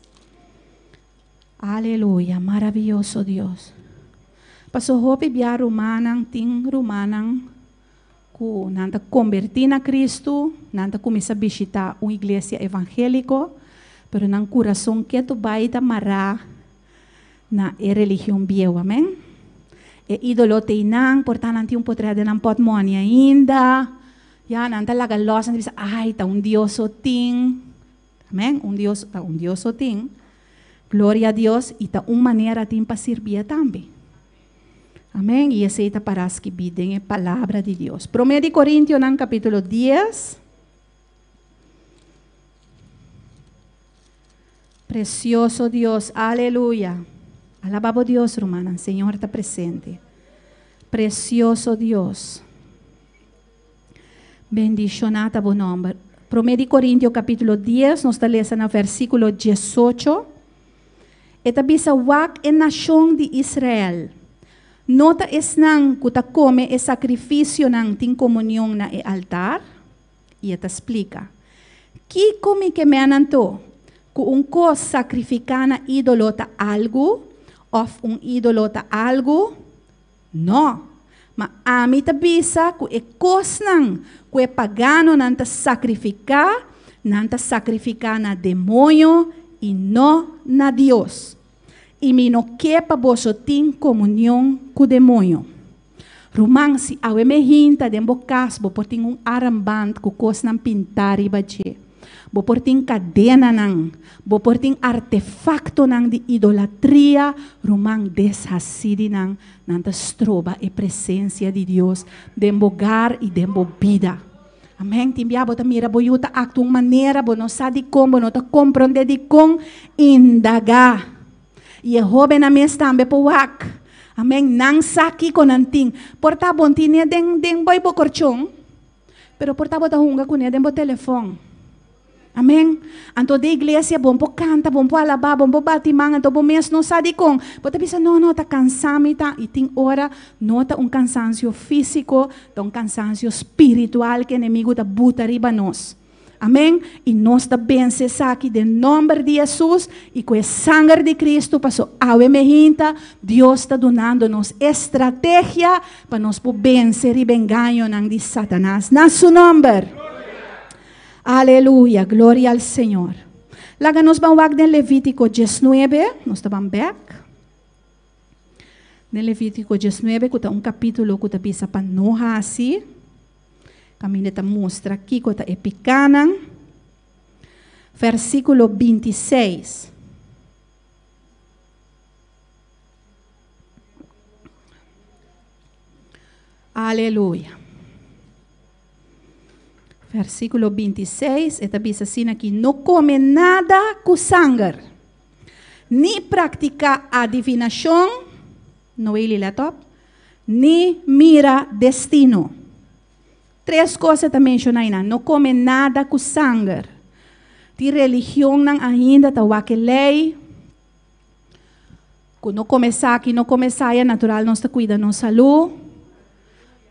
Aleluya, maravioso Dios. Paso hopi bia rumannan, tin rumannan ku nan ta kombertí na Kristu, nan ta kuminsá bishitá un iglesia evangéliko, pero nan kurason ketu bai ta mará na e religion bieu, amèn. E ídolo t'ei nan, por ta nan tin un potrèt den nan pòtmòni ainda, ya, nan ta laga lòs, nan ta bisa, ai, ta un Dios so tin, amèn, un Dios, ta un Dios so tin, gloria a Dios, i ta un manera tin pa sirbié tambe. Amèn, i esei ta pará skibí den e Palabra di Dios. Promé di Korintionan kapítulo dies. Presioso Dios, aleluya. Alabá bo Dios, rumannan, Señor ta presente. Presioso Dios. Bendishoná ta bo nòmber. Promé di Korintio kapítulo dies, nos ta lesa na versíkulo diesocho. E ta bisa wak e nashon di Israel, No ta esnan ku ta kome e sakrifisionan tin komunion na e altar? I e ta splika, Kiko mi ke men anto? Ku un kos sakrifiká na ídolo ta algu, òf un ídolo ta algu? Nò, ma ami ta bisa ku e kosnan ku e paganonan ta sakrifiká, nan ta sakrifiká na demoño i no na Dios. I mi no ke pa boso tin komunion ku demoño. Ruman, si awe me hinta den bo kas bo por tin un armband ku kosnan pintá riba dje. Bo por tin kadenanan, bo por tin artefaktonan di idolatria, ruman, deshasí di nan, nan ta stroba e presensia di Dios den bo gar i den bo bida. Amèn. Tin bia bo ta mira bo yu ta aktua un manera, bo no sa dikon, bo no ta komprondé dikon. Indagá. I e hóbennan mes tambe por wak. Amèn. Nan sa kiko nan tin. Por ta bon tine den den bo i bo korchon, pero por ta bo ta hunga kuné den bo telefòn. Amèn. Anto den iglesia bon por kanta, bon por alabá, bon por bati man, anto bo mes no sa dikon. Bo ta bisa, No, no, ta kansá mi ta. I tin ora no ta un kansansio físiko, ta un kansansio spiritual ku enemigu ta buta riba nos. Amèn. I nos ta bense esaki den nòmber di Hesus i ku e sanger di Kristu, paso awe mehinta Dios ta dunando nos e strategia pa nos por bense riba engañonan di Satanas. Na su nòmber! Aleluya, gloria al Señor. Laga nos ban wak den Levítico diesnuebe, nos ta ban bek. Den Levítico diesnuebe ku ta un kapítulo ku ta bisa pa no hasi, kaminda ta mustra kiko ta e pikánan. Versíkulo bintiseis. Aleluya. Versíkulo bintiseis, e ta bisa asina aki, No kome nada ku sanger, ni praktiká adivinashon, Noeli let op, ni mira destino. Tres kos e ta menshoná einan, no kome nada ku sanger. Tin religionnan ainda ta wak e lei ku no kome esaki, no kome esaya, natural nos ta kuida nos salú.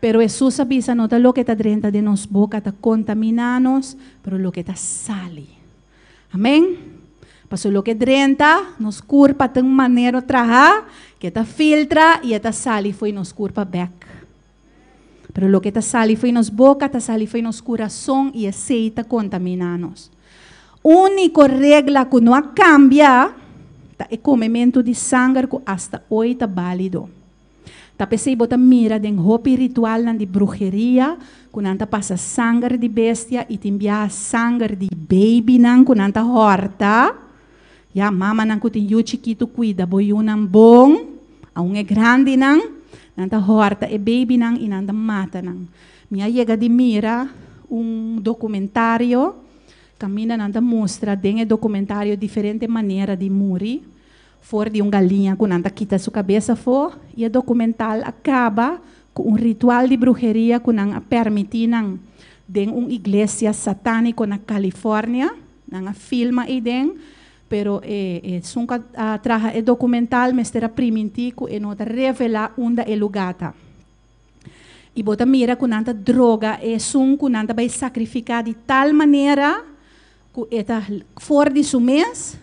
Pero Hesus a bisa, no ta loke ta drenta den nos boka ta kontaminá nos, pero loke ta sali. Amén? Pasobra loke drenta nos kurpa ta un manera trahá ku e ta filtra i e ta sali fo'i nos kurpa bèk. Pero loke ta sali fo'i nos boka ta sali fo'i nos kurason i esei ta kontaminá nos. Úniko regla ku no a kambia ta e komementu di sanger ku asta oi ta bálido. Ta p'esei bo ta mira den hopi ritualnan di bruheria ku nan ta pasa sanger di bestia i tin biaha sanger di beibinan ku nan ta hòrta. Ya, mamanan ku tin yu chikitu kuida bo yunan bon, aun e grandinan, nan ta hòrta e beibinan i nan ta mata nan. Mi a yega di mira un dokumentario kaminda nan ta mustra den e dokumentario diferente manera di muri. For di un galiña ku nan ta kita su kabes afó, i e dokumental a kaba ku un ritual di bruheria ku nan a permití nan den un iglesia satániko na California. Nan a filma eiden, pero e esun ku a traha e dokumental mester a primintí ku e no ta revelá unda e lugá ta. I bo ta mira ku nan ta droga esun ku nan ta bai sakrifiká di tal manera. Ku e ta for di su mes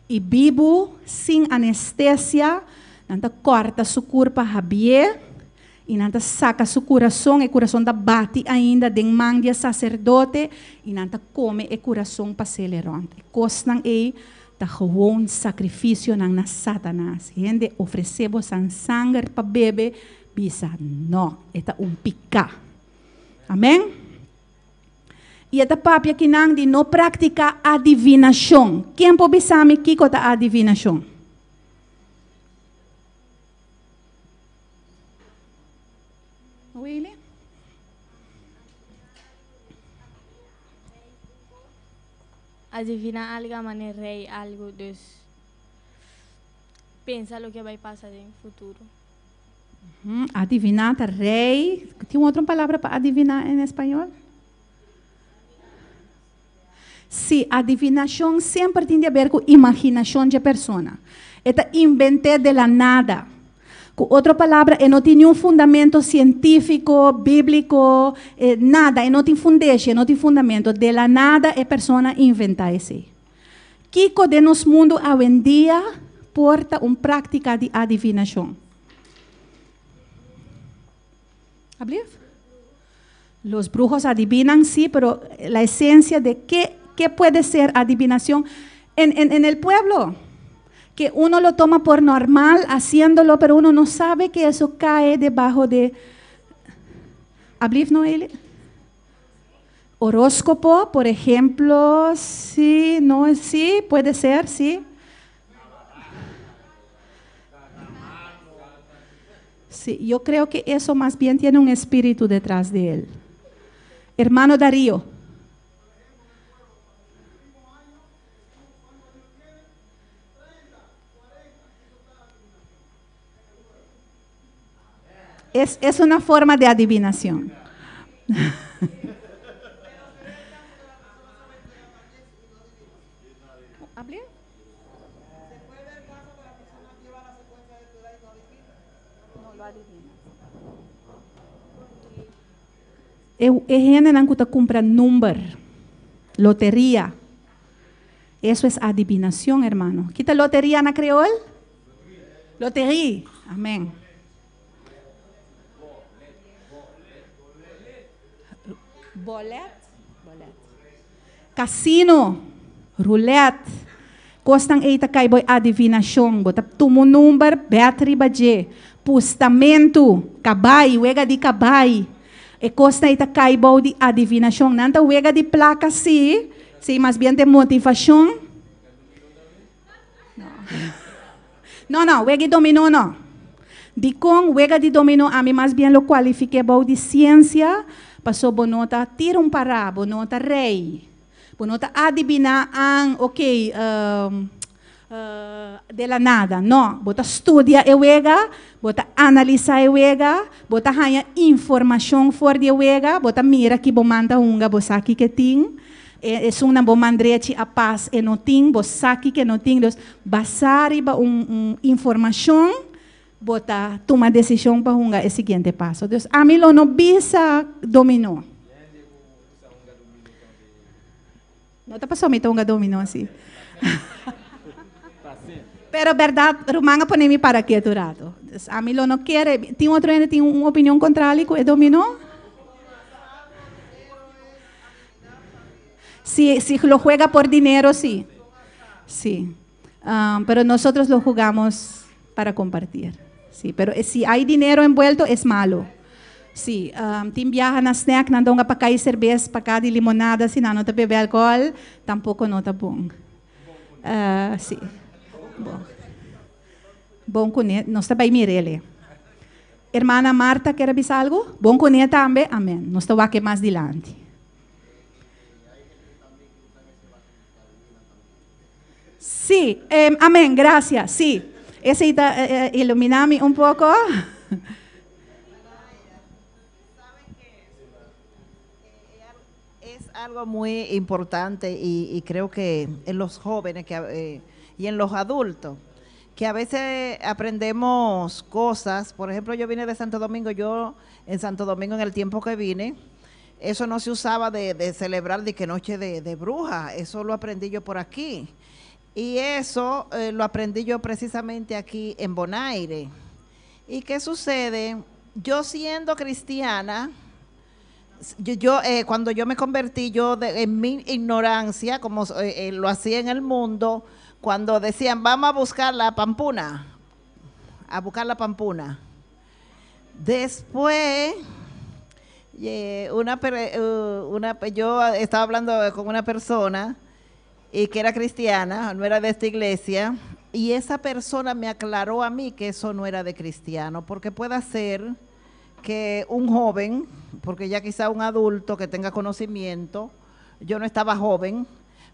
i bibu sin anestesia, nan ta kòrta su kurpa habié i nan ta saka su kurason, e kurason ta bati ainda den man di e saserdote i nan ta kome e kurason pas'el rònt. E kosnan ei ta gewoon sakrifisionan na Satanas. Hende ofresé bosan sanger pa bebe, bisa nò, e ta un piká. Amèn? I e ta papia kinan di no praktiká adivinashon. Ken por bisa mi kiko ta adivinashon? Willy? Adiviná algu a manera rei algu, dus pensa loke bai pasa den futuro. Adiviná ta rei. Tin un otro palabra pa adiviná en español? Sí, adivinashon semper tin di aber ku imaginashon dje persona. E ta invent'é de la nada. Ku otro palabra, e no tin niun fundamento sientífiko, bíbliko, nada. E no tin fundeshi, e no tin fundamento. De la nada e persona inventá esei. Kiko den nos mundu awendia por ta un práktika di adivinashon? Ablief? Los brujos adivinan, sí, pero la esencia de qué, qué puede ser adivinación en, en, en el pueblo, que uno lo toma por normal haciéndolo, pero uno no sabe que eso cae debajo de... Ablief, Noelia? Horóscopo, por ejemplo, sí, no, sí, puede ser, sí. Sí, yo creo que eso más bien tiene un espíritu detrás de él. Hermano Darío. Es, es una forma de adivinación. E, e hendenan ku ta kumpra number, loteria. Eso es adivinación, hermano. Ki ta loteria na kreol? Loterie. Amén. Bolet. Bolet. Casino. Roulette. Kosnan ei ta kai boi adivinashon. Bo ta tuma un number, bèt riba dje. Pustamentu, kabai, wega di kabai. E kosnan ei ta kai bou di adivinashon. Nan ta wega di plaka sí, sí, mas bien den motivashon. No, no, wega di dominó no. Dikon wega di dominó ami mas bien lo kualifik'é bou di siensia? Pasó bo no ta tira un pará, bo no ta rei. Bo no ta adibiná an, ok, de la nada. No, bo ta studia e wega, bo ta analisá e wega, bo ta haña informashon for di e wega, bo ta mira ki bo man ta hunga, bo sa kiko e tin. E esunnan bo man drechi a pas e no tin, bo sa kiko e no tin. Dus, basá riba un un informashon, bo ta tuma desishon pa hunga e siguiente paso. Dus, ami lo no bisa dominó. No ta pasobra mi ta hunga dominó si. Pero bèrdat, ruman a pone mi para ketu rato. Dus ami lo no kere. Tin otro hende tin un opinion kontrali ku e dominó? Si, si lo juega por dinero, sí. Sí. Pero nosotros lo jugamos para compartir. Sí, pero si hay dinero envuelto es malo. Sí, tin biaha na snack nan donga pa kai serbes pa ka di limonada si nan no ta bebe alcohol, tampoco no ta bon. Sí. Bon. Bon kuné, nos ta bai mir'el. Hermana Marta kier a bisa algo? Bon kuné tambe? Amen. Nos ta wak e mas dilanti. Sí, amén, gracias. Sí, esei ta ilumina mi un poco. Es algo muy importante y, y creo que en los jóvenes que, eh, y en los adultos, que a veces aprendemos cosas. Por ejemplo, yo vine de Santo Domingo, yo en Santo Domingo en el tiempo que vine, Eso no se usaba de celebrar de que noche de bruja, eso lo aprendí yo por aquí. Y eso lo aprendí yo precisamente aquí en Bonaire. ¿Y qué sucede? Yo siendo cristiana, yo, cuando yo me convertí, yo en mi ignorancia, como lo hacía en el mundo, cuando decían, vamos a buscar la pampuna, a buscar la pampuna. Después, yo estaba hablando con una persona y que era cristiana, no era de esta iglesia, y esa persona me aclaró a mí que eso no era de cristiano, porque puede ser que un joven, porque ya quizá un adulto que tenga conocimiento, yo no estaba joven,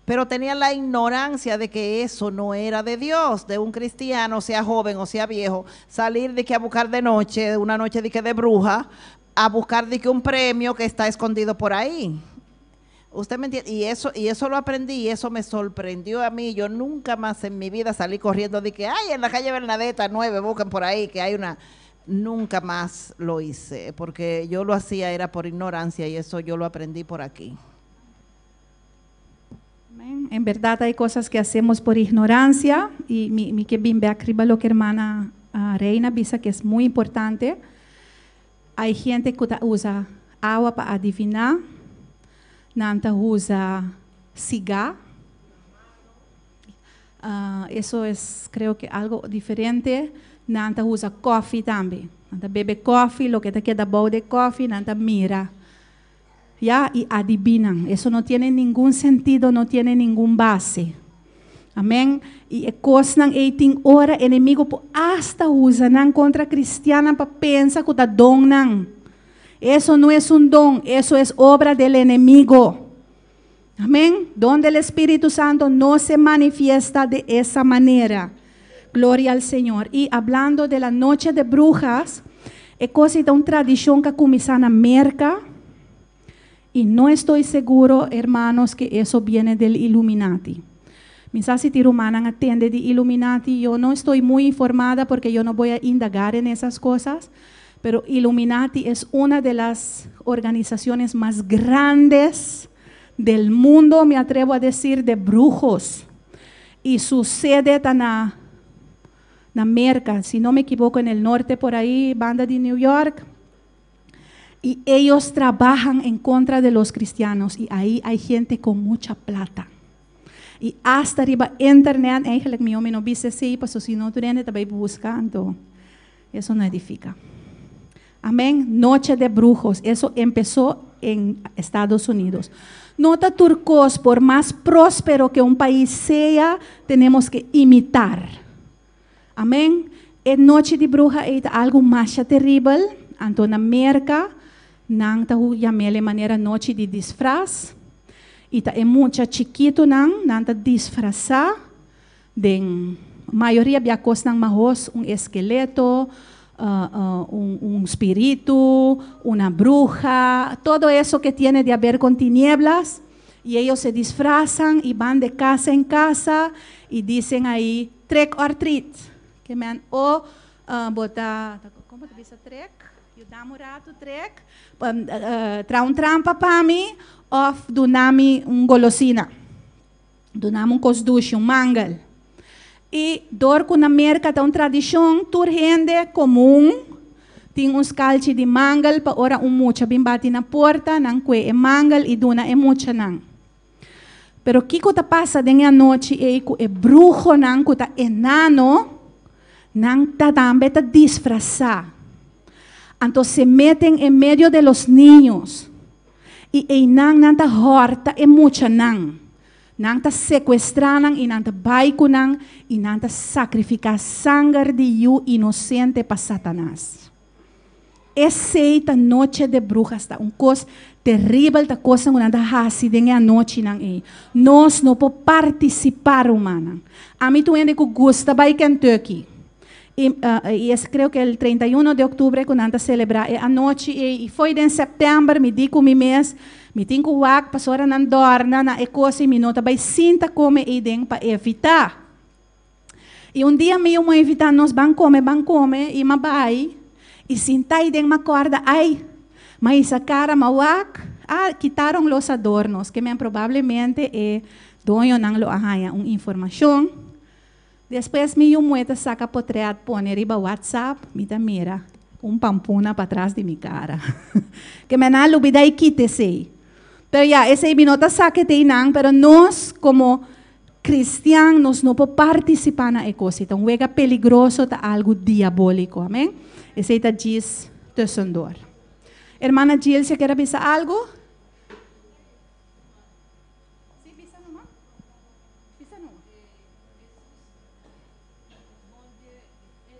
pero tenía la ignorancia de que eso no era de Dios, de un cristiano, sea joven o sea viejo, salir de que a buscar de noche, una noche de que de bruja, a buscar de que un premio que está escondido por ahí. ¿Usted me entiende? Y eso lo aprendí y eso me sorprendió a mí. Yo nunca más en mi vida salí corriendo de que, ay, en la calle Bernadetta 9, busquen por ahí que hay una. Nunca más lo hice, porque yo lo hacía era por ignorancia y eso yo lo aprendí por aquí. Amén. En berdad hay cosas que hacemos por ignorancia y mi ke bin bèk riba loke ruman Reina a bisa, ku ta muy importante. Hay gente ku ta usa awa pa adiviná, nan ta usa sigá. Eso es, creo que algo diferente. Nan ta usa kofi tambe. Nan ta bebe kofi, loke ta keda bou di kofi, nan ta mira. Ya, y adivinan. Eso no tiene ningún sentido, no tiene ningún base. Amèn? I e kosnan ei tin ora enemigu por hasta usa nan kontra kristiannan pa pensa ku ta don nan. Eso no es un don, eso es obra del enemigo. Amén. Donde el Espíritu Santo no se manifiesta de esa manera. Gloria al Señor. Y hablando de la noche de brujas, e kos ta un tradishon ku a kuminsá na Amérika. Y no estoy seguro, hermanos, que eso viene del Illuminati. Mi sa si rumannan a tende di Illuminati, yo no estoy muy informada porque yo no voy a indagar en esas cosas, pero Illuminati es una de las organizaciones más grandes del mundo, me atrevo a decir, de brujos. Y su sede está na América, si no me equivoco, en el norte por ahí, banda de New York. Y ellos trabajan en contra de los cristianos y ahí hay gente con mucha plata. Y hasta riba internet, eigenlijk mi no bisa esei, paso si no tur hende ta bai buska, eso no edifica. Amén. Noche de brujos, eso empezó en Estados Unidos. No ta tur kos, por más próspero que un país sea, tenemos que imitar. Amèn. E nochi di bruha ta algu mas teribel. Anto na Amérika, nan ta yam'é manera nochi di disfras. I ta e mucha chikitunan, nan ta disfrasá. Den mayoria bia kosnan mahos, un eskeleto, un espíritu, una bruja, todo eso que tiene de ver con tinieblas. Y ellos se disfrazan y van de casa en casa y dicen ahí, trick or treat. Ke men o bo ta, kon ta bisa trick? Yuda mi ratu trick. Traha un trampa pa mi, òf dunami un golosina. Dunami un kos dushi, un mangel. I dor ku na Amérika ta un tradishon, tur hende komun tin un skalchi di mangel pa ora un mucha bin bati na porta, nan kue e mangel i duna e muchanan. Pero kiko ta pasa den e anochi ei ku e bruhonan ku ta enano, nan ta tambe ta disfrasá. Anto se meten en medio de los niños. I einan nan ta hòrta e muchanan. Nan ta sekuestrá nan i nan ta bai ku nan i nan ta sakrifiká sanger di yu inosente pa Satanas. Esei ta noche de brujas, ta un kos teribel, ta kos ku nan ta hasi den e anochinan ei. Nos no por partisipá, rumannan. Ami ta un hende ku gusta bai Kentucky. I es creo que el 31 di òktober ku nan ta selebrá e anochi i for di sèptèmber mi di ku mi mes mi tin ku wak pasora nan dòrna na e kos i mi no ta bai sinta kome eiden pa evitá. I un dia mi a invitá nos ban kome i m'a bai i sinta eiden m'a kòrda, ai, ma isa kara m'a wak. Ah, quitaron los adornos, ke men probablemente e doñonan lo a haña un informashon. Despues mi yu muhé ta saka potret pone riba WhatsApp, mi ta mira un pampuna patras di mi kara. Ke men a lubida i kita esei. Pero ya, esei mi no ta sa ke ta einan, pero nos komo kristian nos no por partisipá na e kos ei. Ta un wega peligroso, ta algu diabóliko. Amen. Esei ta djis tussendoor. Hermana Gilcia kier a bisa algu? Sí, bisa numa. Bisa numa.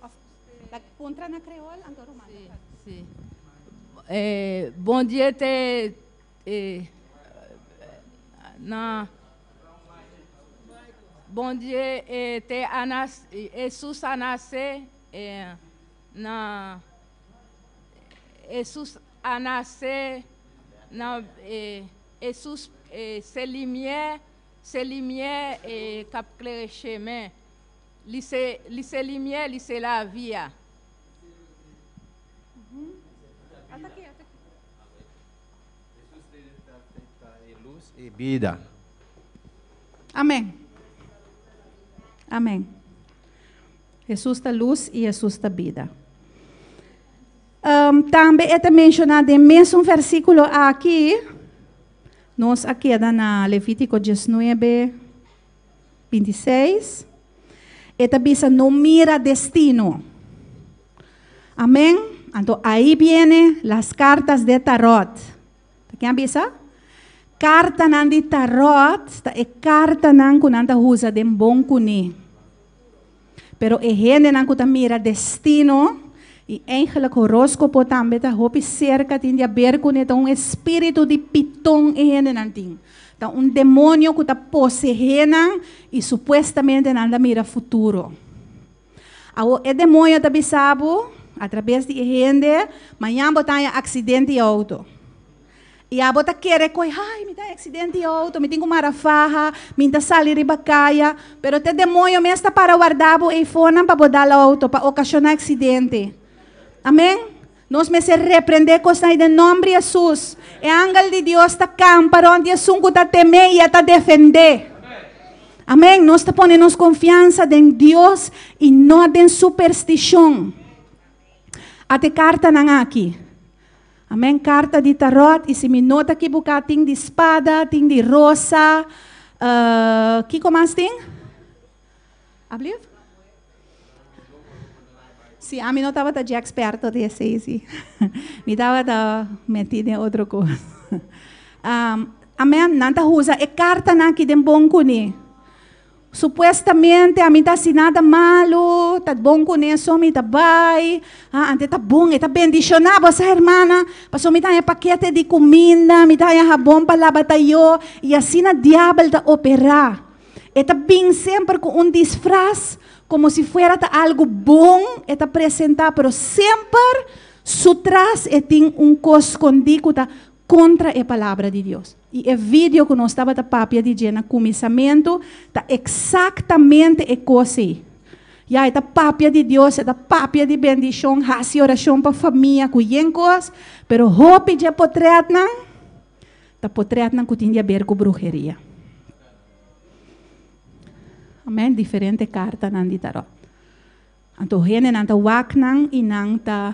Of, puntra na creol, anto Román ta Sí, traduci. sí. Bondye te nan Bondye te anas Hesus a nase nan Hesus a nase nan Hesus se limyè se limyè kap klere chemen li se li se limyè li se lavi a. Lus i bida. Amén. Amén. Hesus ta lus i Hesus ta bida. Um, tambe e ta menshoná den mesun versíkulo aki, nos a keda na Levítico 19, 26. E ta bisa no mira destino. Amén. Anto ahí viene las cartas de tarot. Ta ken a bisa? Kartanan di tarot ta e kartanan ku nan ta usa den bon kuné. Pero e hendenan ku ta mira destino i eigenlijk horóscopo tambe ta hopi serka tin di haber kuné, ta un espíritu di piton e hendenan tin. Ta un demonio ku ta poseé nan i supuestamente nan ta mira futuro. Awor e demonio ta bisa bo atrabes di e hende, mañan bo ta haña aksidente di outo. I abo ta kere koe, ai, mi ta haña aksidente di outo, mi tin ku mara faha, mi ta sali riba kaya. Pero te demonio mes ta para warda bo eifonan pa bo dal outo, pa okashoná aksidente. Amen? Nos mester reprendé kosnan ei den nòmber di Hesus. E angel di Dios ta kampa rònt di esun ku ta tem'é i e ta defend'é. Amèn. Nos ta pone nos konfiansa den Dios i no den superstishon. Ata e kartanan aki. Amèn. Karta di taròt, i si mi no ta kibuká tin di spada, tin di rosa, kiko mas tin? Ablief? Sí, ami no tabata dje eksperto di esei, sí. Mi tabata metí den otro kos. Um, amen, nan ta usa e kartanan aki den bon kuné. Supuestamente ami ta hasi nada malu, ta bon kuné so mi ta bai. Ah, ante ta bon, e ta bendishoná bo sa hermana, pasobra mi ta haña pakete di kuminda, mi ta haña habon pa laba tayó, i asina diabel ta operá. E ta bin semper ku un disfras, komo si fuera ta algu bon e ta presentá, pero semper su tras e tin un kos skondí ku ta kontra e Palabra di Dios. I e video ku nos tabata papia di dje na kuminsamentu ta eksaktamente e kos ei. Ya, e ta papia di Dios, e ta papia di bendishon, hasi orashon pa famia ku yen kos, pero hopi dje potrètnan ta potrètnan ku tin di aber ku bruheria. Amen, diferente kartanan di tarot. Anto hendenan ta wak nan i nan ta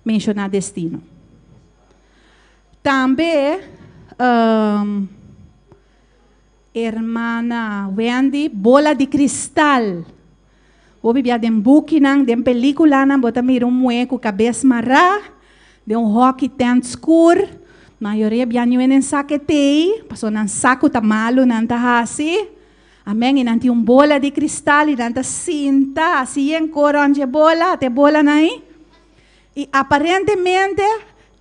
menshoná destino. Tambe um, hermana Wendy, bola di kristal. Bo bibia den bukinan, den pelíkulanan, bo ta mira un muhé ku kabes mará, den un hockey tent skur. Mayoria bia niun hende sa ke t'ei, pasobra nan sa ku ta malu nan ta hasi. Amèn. I nan tin un bola di kristal i nan ta sinta hasi yen kor rònt dje bola, ata e bolanan ei. I aparentemente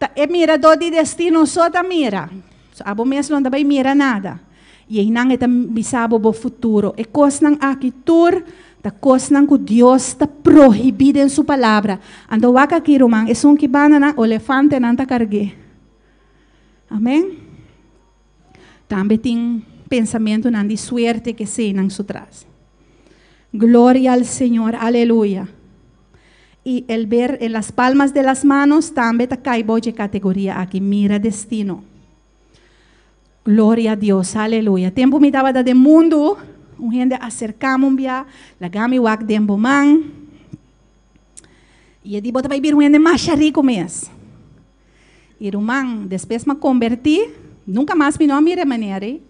ta e miradó di destino so ta mira. So abo mes lo no ta bai mira nada. I einan e ta bisa bo bo futuro. E kosnan aki tur ta kosnan ku Dios ta prohibí den su Palabra. Anto wak aki, ruman, esun ki banda nan, olefantenan ta karg'é. Amèn. Tambe tin pensamentunan di suerte ke eseinan su tras. Gloria al Señor, aleluya. Y el ver en las palmas de las manos tambe ta kai bou dje categoria aki, mira destino. Gloria a Dios, aleluya. Tempu mi tabata den mundu, un hende a acerca mi un bia, laga mi wak den bo man. Y e di, bo ta bai bira un hende masha rico mes. Y ruman, despues mi a conberti, nunca mas mi no a mira e manera ei.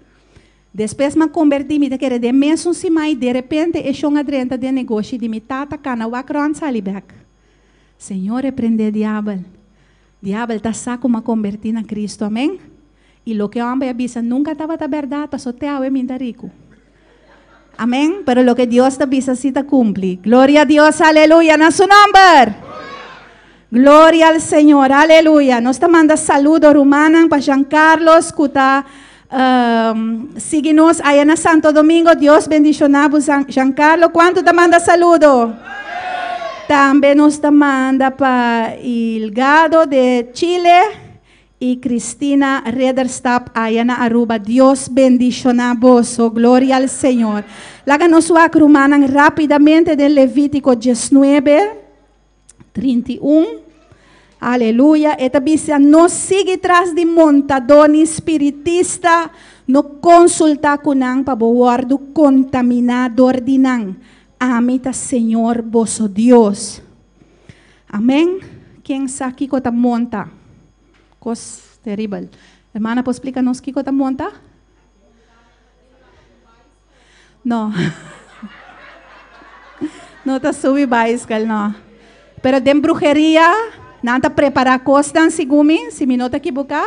Despues mi a conberti, mi ta kere den mesun siman y derepente e shon a drenta den negoshi di mi tata, cana wak rond sali bek. Señor reprende diabel. Diabel ta sa cu mi a conberti na Cristo, amen? Y loke homber a bisa nunca tabata berdad, paso te awe mi ta rico. Amen? Pero loke Dios ta bisa si ta cumpli. Gloria a Dios, aleluya, na su nomber! Gloria al Señor, aleluya. Nos ta manda saludo rumannan pa Jean Carlos cu ta sigui nos aya na Santo Domingo. Dios bendiciona bo Jean Carlos. Cuanto ta manda saludo? Tambe nos ta manda pa Ilgado de Chile y Cristina Rederstap aya na Aruba. Dios bendiciona boso. Gloria al Señor. Laga nos wak rumannan rapidamente den Levitico 19. 31. Aleluya. E ta bisa, no sigui tras di montadó ni spiritista, no konsultá ku nan pa bo wòrdu kontaminá dor di nan. Ami ta Señor boso Dios. Amèn. Ken sa kiko ta monta? Kos teribel. Hermana por splika nos kiko ta monta? No. No ta subi baiskel, no. Pero den bruheria, nan ta prepara kosnan segun mi, si mi no ta ekiboká.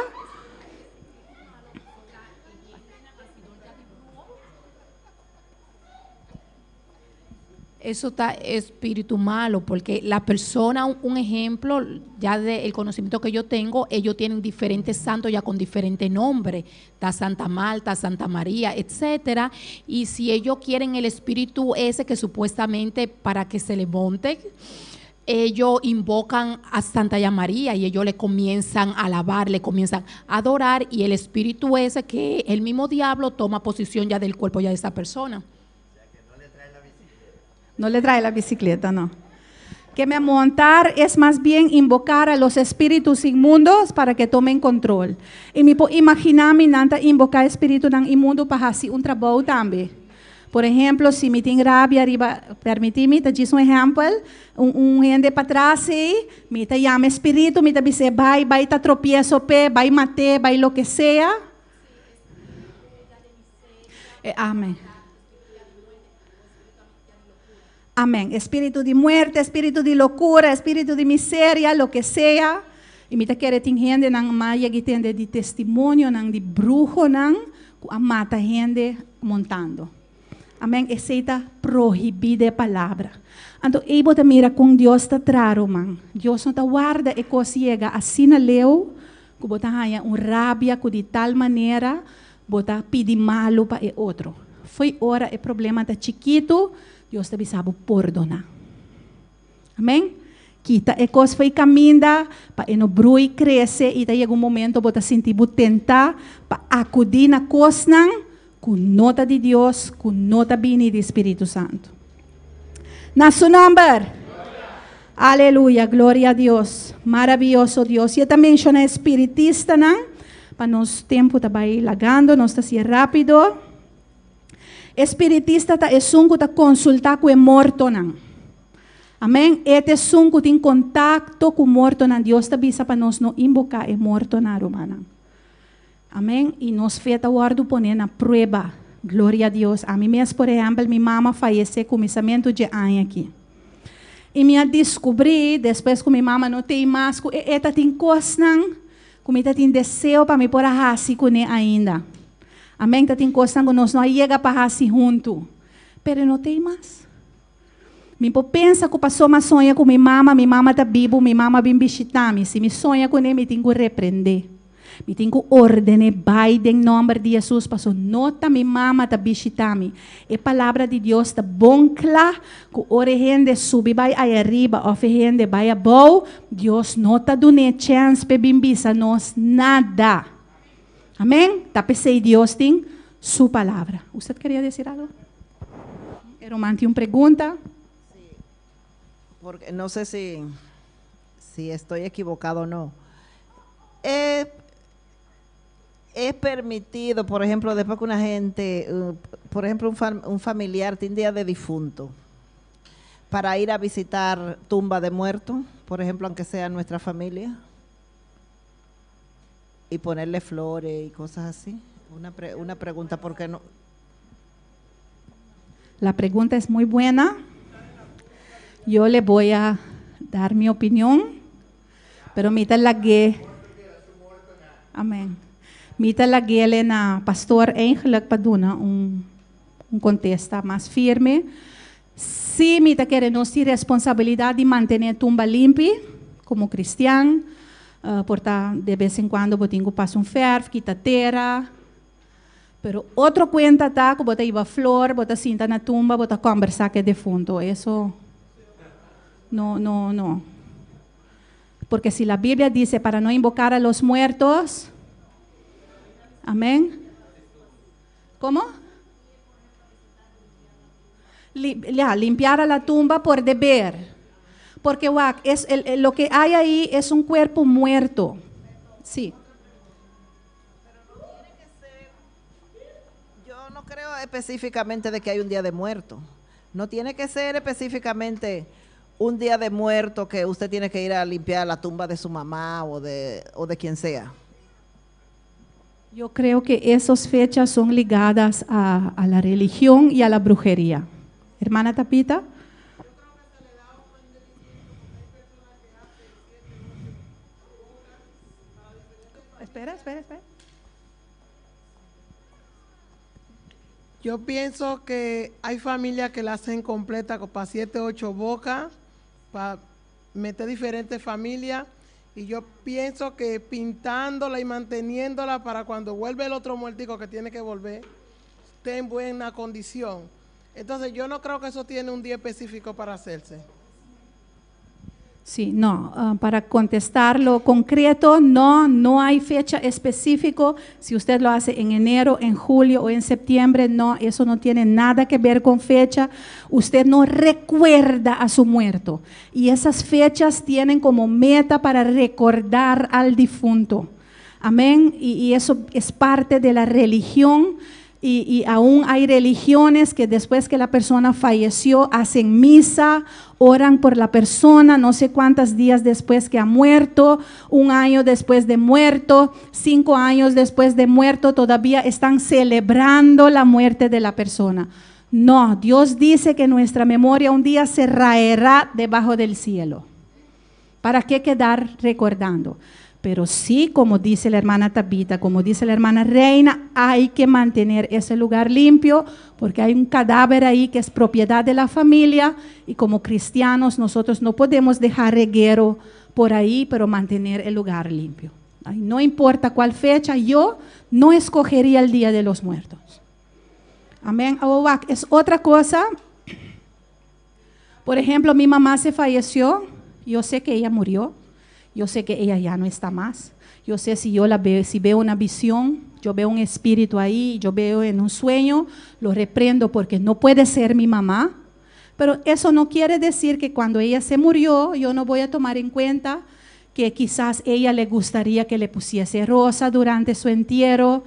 Eso ta espíritu malo, porque la persona, un ejemplo, ya de el conocimiento que yo tengo, ellos tienen diferentes santos ya con diferentes nombres. Ta Santa Marta, Santa María, etcétera. Y si ellos quieren el espíritu ese que supuestamente para que se le monte, ellos invocan a Santa María y ellos le comienzan a alabar, le comienzan a adorar y el espíritu ese que el mismo diablo toma posición ya del cuerpo ya de esa persona. No le trae la bicicleta, no. Que me montar es más bien invocar a los espíritus inmundos para que tomen control. Y mi por imagina mi nan ta invoca espiritunan inmundo pa haci un trabou tambe. Por ehemplo, si mi tin rabia riba, permiti mi, ta djis un ehempel, un, un hende patras ei, mi ta yama e spiritu, mi ta bis'é bai, bai ta tropieso p'e, bai mat'é, bai loke sea. E amen. Amen. Espíritu di muerte, espíritu di locura, espíritu di miseria, loke sea. Y mi ta kere tin hendenan m'a yega tende di testimonionan di bruhonan cu a mata hende montando. Amen. Esey ta prohibi den e palabra. Anto ey bo ta mira con Dios ta traha, ruman. Dios no ta warda e cos yega asina leu cu bo ta haya un rabia cu di tal manera Bo ta pidi malu pa e otro. Fo'i ora e problema ta chikitu, Dios ta bisa bo pordoná. Amèn? Kita e kos fo'i kaminda pa e no brui, krese i ta yega un momento bo ta sinti bo tentá pa akudí na kosnan ku no ta di Dios, ku no ta bini di Spiritu Santu. Na su nòmber! Aleluya, gloria a Dios. Maraviyoso Dios. I e ta menshoná e spiritistanan, pa nos tempu ta bai lagando, nos ta hasié rápido. E spiritista ta esun ku ta konsultá ku e mortonan. Amèn. E ta esun ku tin kontakto ku mortonan. Dios ta bisa pa nos no inboká e mortonan, rumannan. Amèn. I nos fe ta wòrdu poné na prueba. Gloria a Dios. Ami mes, por ehèmpel, mi mama fayesé kuminsamentu dje aña akí. I mi a diskubrí, despues ku mi mama no t'ei mas, ku e e ta tin kosnan ku mi ta tin deseo pa mi por a hasi kuné ainda. Amèn. Ta tin kosnan ku nos no a yega pa hasi huntu, pero e no t'ei mas. Mi por pensa ku paso m'a soña ku mi mama, mi mama ta bibu, mi mama bin bishitá mi. Si mi soña kuné, mi tin ku reprendé. Mi tin ku ordené bai den nòmber di Hesus, paso no ta mi mama ta bishitá mi. E Palabra di Dios ta bon kla ku ora e hende subi bai aya riba òf e hende bai abou, Dios no ta dun'é chèns p'e bin bisa nos nada. Amèn? Ta p'esei Dios tin Su Palabra. Usted quería decir algo? E ruman tin un pregunta. Sí. Porque no sé si, si estoy equivocado o no. Es permitido, por ejemplo, después que una gente, por ejemplo, un familiar tiene día de difunto, para ir a visitar tumba de muertos, por ejemplo, aunque sea nuestra familia, y ponerle flores y cosas así. Una pregunta, porque no. La pregunta es muy buena. Yo le voy a dar mi opinión, pero mi ta lag'é. Amèn. Mi ta lag'é na pastor eigenlijk pa duna un kontesta mas firme. Sí, mi ta kere nos tin responsabilidat di mantené tumba limpi, komo kristian, por ta de bes en kuando bo tin ku pasa un fèrf, kita tera. Pero otro kuenta ta ku bo ta hiba flor, bo ta sinta na tumba, bo ta kombersá ku e defunto. Eso no, no, no. Porque si la Biblia dice para no invocar a los muertos, amén. ¿Cómo? Ya, limpiar a la tumba por deber. Porque wak, lo que hay ahí es un cuerpo muerto. Sí. Yo no creo específicamente de que hay un día de muerto. No tiene que ser específicamente un día de muerto que usted tiene que ir a limpiar la tumba de su mamá o de quien sea. Yo creo que esas fechas son ligadas a la religión y a la brujería. Hermana Tapita. Espera, espera, espera. Yo pienso que hay familias que la hacen completa para siete, ocho bocas, para meter diferentes familias. Y yo pienso que pintándola y manteniéndola para cuando vuelve el otro muertico que tiene que volver, esté en buena condición. Entonces yo no creo que eso tiene un día específico para hacerse. Sí, no, para contestar lo concreto, no, no hay fecha específica. Si usted lo hace en enero, en julio o en septiembre, no, eso no tiene nada que ver con fecha. Usted no recuerda a su muerto. Y esas fechas tienen como meta para recordar al difunto. Amén. Y eso es parte de la religión. Y aún hay religiones que después que la persona falleció hacen misa, oran por la persona, no sé cuántos días después que ha muerto, un año después de muerto, 5 años después de muerto, todavía están celebrando la muerte de la persona. No, Dios dice que nuestra memoria un día se raerá debajo del cielo. ¿Para qué quedar recordando? Pero sí, como dice la hermana Tabita, como dice la hermana Reina, hay que mantener ese lugar limpio porque hay un cadáver ahí que es propiedad de la familia y como cristianos nosotros no podemos dejar reguero por ahí, pero mantener el lugar limpio. Ay, no importa cuál fecha, yo no escogería el Día de los Muertos. Amén. Awak, es otra cosa. Por ejemplo, mi mamá se falleció, yo sé que ella murió. Yo sé que ella ya no está más. Yo sé si yo la veo, si veo una visión, yo veo un espíritu ahí, yo veo en un sueño, lo reprendo porque no puede ser mi mamá. Pero eso no quiere decir que cuando ella se murió, yo no voy a tomar en cuenta que quizás ella le gustaría que le pusiese rosa durante su entierro.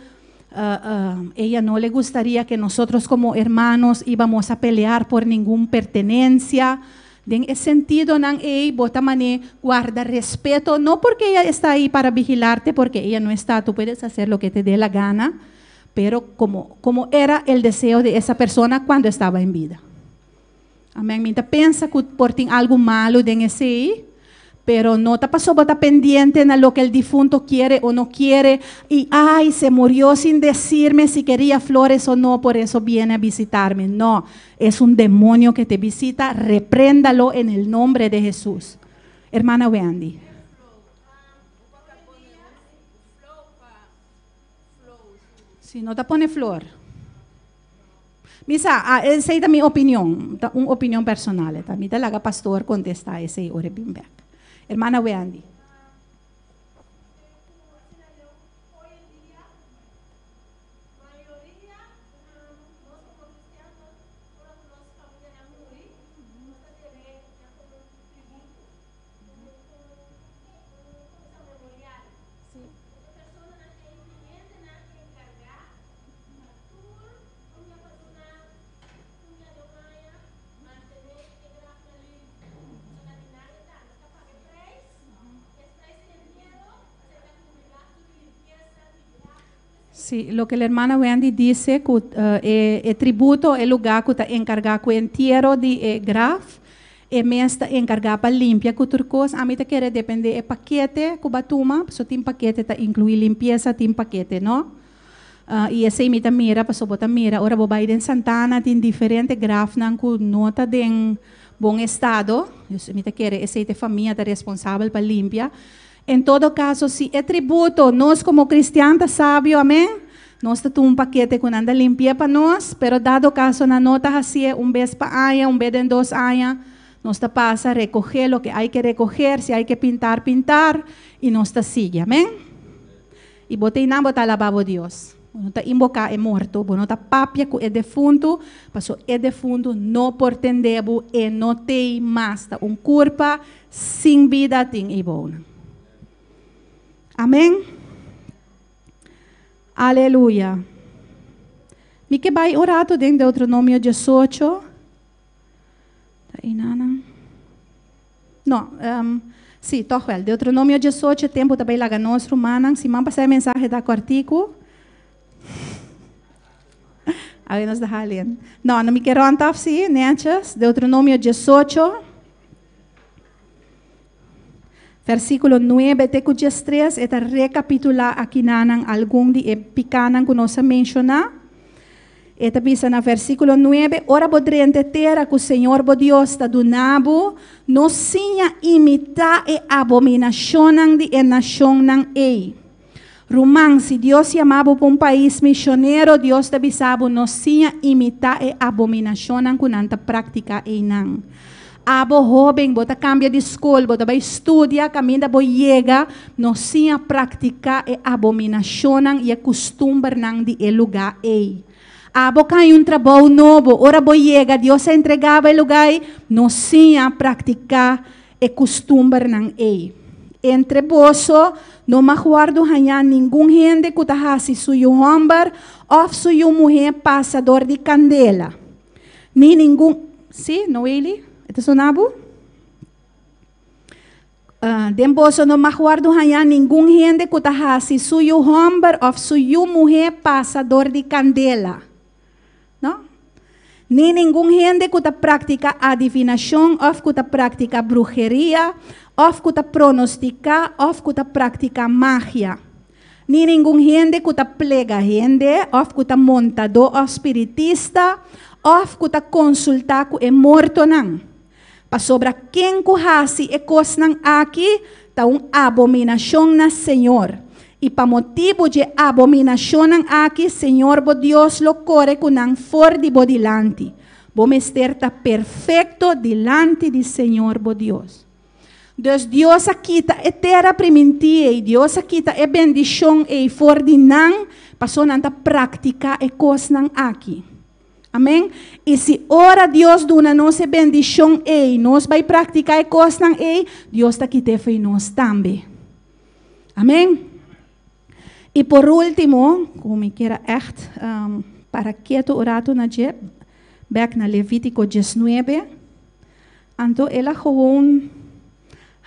Ella no le gustaría que nosotros como hermanos íbamos a pelear por ninguna pertenencia. Den e sentido nan ei, bo ta mane, guarda respeto, no porque ella está ahí para vigilarte, porque ella no está, tú puedes hacer lo que te dé la gana, pero como era el deseo de esa persona cuando estaba en vida. Amèn. Mi n' ta pensa ku por tin algu malu den esei, pero no ta paso bo ta pendiente na lo que el difunto quiere o no quiere y "Ay, se murió sin decirme si quería flores o no, por eso viene a visitarme". No, es un demonio que te visita, repréndalo en el nombre de Jesús. Hermana Wendy. Si no te pone flor. Misa, esei ta mi opinion, ta un opinion personal. Ta mi ta laga pastor kontestá esei ora e bin bèk. Hermana Wendy. Mayoria nos komo kristiano, ora ku nos famianan muri, nos ta tene ya komo Sí, loke hermana Wendy dice, ku e tributo, e lugá ku ta enkargá ku entiero di graf, e mes ta enkargá pa limpia ku tur kos. Ami ta kere dependé e pakete ku bo a tuma, so tin pakete ta inkluí limpiesa, tin pakete, no? I esei mi ta mira, paso bo ta mira, ora bo bai den Santana, tin diferente grafnan ku no ta den bon estado. Dus mi ta kere esei ta famia ta responsabel pa limpia. En todo kaso, si e tributo, nos komo kristian ta sabio, amèn? Nos ta tuma un pakete ku nan ta limpia pa nos, pero dado kaso nan no ta hasié un bes pa aña, un bes den 2 aña, nos ta pasa rekohé loke hay que recoger, si hay que pintar, pintar, i nos ta sigui, amèn? I bo t'einan bo ta alabá bo Dios. Bo no ta invoká e morto, bo no ta papia ku e defuntu, paso e defuntu no por tende bo, e no t'ei mas, ta un kurpa sin bida tin eibou. Amèn. Aleluya. Mi ke bai un ratu den Deuteronomio 18. Inana. No, sí, toch wel. Deuteronomio 18, tempu tambe laga nos rumannan. Siman pasá e mensahe ta kòrtiku. Awe nos ta halen. No, no mi ke rond af, sí, netjes. Deuteronomio 18. Versíkulo 9 te ku 13, e ta rekapitulá akinan algun di e pikánan ku nos a menshoná. E ta bisa na versíkulo 9, ora bo drenta tera ku Señor bo Dios ta duna bo, no siña imitá e abominashonnan di e nashonnan ei. Ruman, si Dios yama bo pa un pais misionero, Dios ta bisa bo no siña imitá e abominashonnan ku nan ta praktiká einan. Abo hóben, bo ta kambia di skol, bo ta bai studia, kaminda bo yega, no siña praktiká e abominashonnan i e kustumbernan di e lugá ei. Abo kai un trabou nobo, ora bo yega, Dios a entregá bo e lugá, no siña praktiká e kustumbernan ei. Entre boso, no mag wòrdu hañá ningun hende ku ta hasi su yu hòmber òf su yu muhé pasa dor di kandela. Ni ningun. Sí, Noeli? E ta zona bo? Den boso no mag wòrdu hañá ningun hende ku ta hasi su yu hòmber òf su yu muhé pasa dor di kandela. No? Ni ningun hende ku ta praktiká adivinashon òf ku ta praktiká bruheria òf ku ta pronostiká òf ku ta praktiká magia. Ni ningun hende ku ta plega hende òf ku ta montadó òf spiritista òf ku ta konsultá ku e mortonan. Pasobra ken ku hasi e kosnan aki ta un abominashon na Señor. I pa motibu di abominashonnan aki, Señor bo Dios lo kore ku nan for di bo dilanti. Bo mester ta perfekto dilanti di Señor bo Dios. Dus Dios a kita e tera primintí i Dios a kita e bendishon ei for di nan, paso nan ta praktiká e kosnan aki. Amèn? I si ora Dios duna nos e bendishon ei, nos bai praktiká e kosnan ei, Dios ta kit'é fo'i nos tambe. Amèn? I por último, ku mi ke echt para ketu un ratu na dje, bèk na Levítiko 19, anto el a gewoon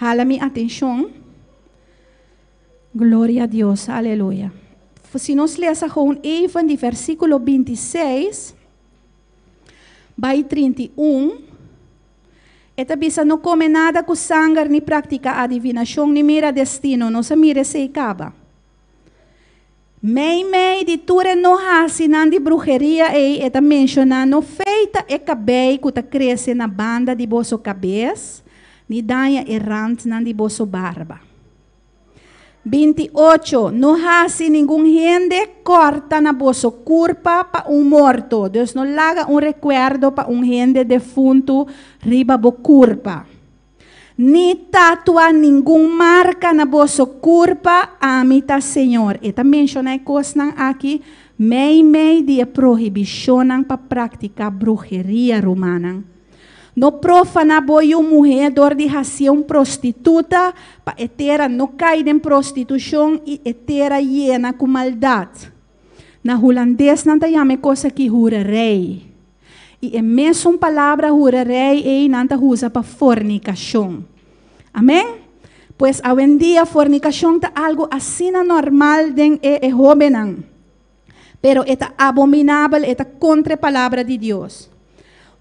hala mi atenshon. Gloria na Dios, aleluya. Si nos lesa gewoon even di versíkulo 26, bai 31, e ta bisa no kome nada ku sanger, ni praktiká adivinashon, ni mira destino, nos a mira esei kaba. Mei mei di tur e no hasinan di bruheria ei e ta menshoná no feita e kabei ku ta krese na banda di boso kabes, ni daña e rantnan di boso barba. 28. No hasi ningun hende kòrta na boso kurpa pa un morto. Dus no laga un rekuerdo pa un hende defuntu riba bo kurpa. Ni tatua ningun marka na boso kurpa, ami ta Señor. E ta menshoná kosnan aki, mei mei di prohibishonnan pa praktiká bruheria, rumannan. No profaná bo yu muhé dor di hasi un prostituta, pa e tera no kai den prostitushon i e tera yena ku maldat. Na hulandes nan ta yama e kos aki hoererij. I e mesun palabra hoererij ei nan ta usa pa fornikashon. Amèn? Pues awendia fornikashon ta algu asina normal den e hóbennan. Pero e ta abominabel, e ta kontra e palabra di Dios.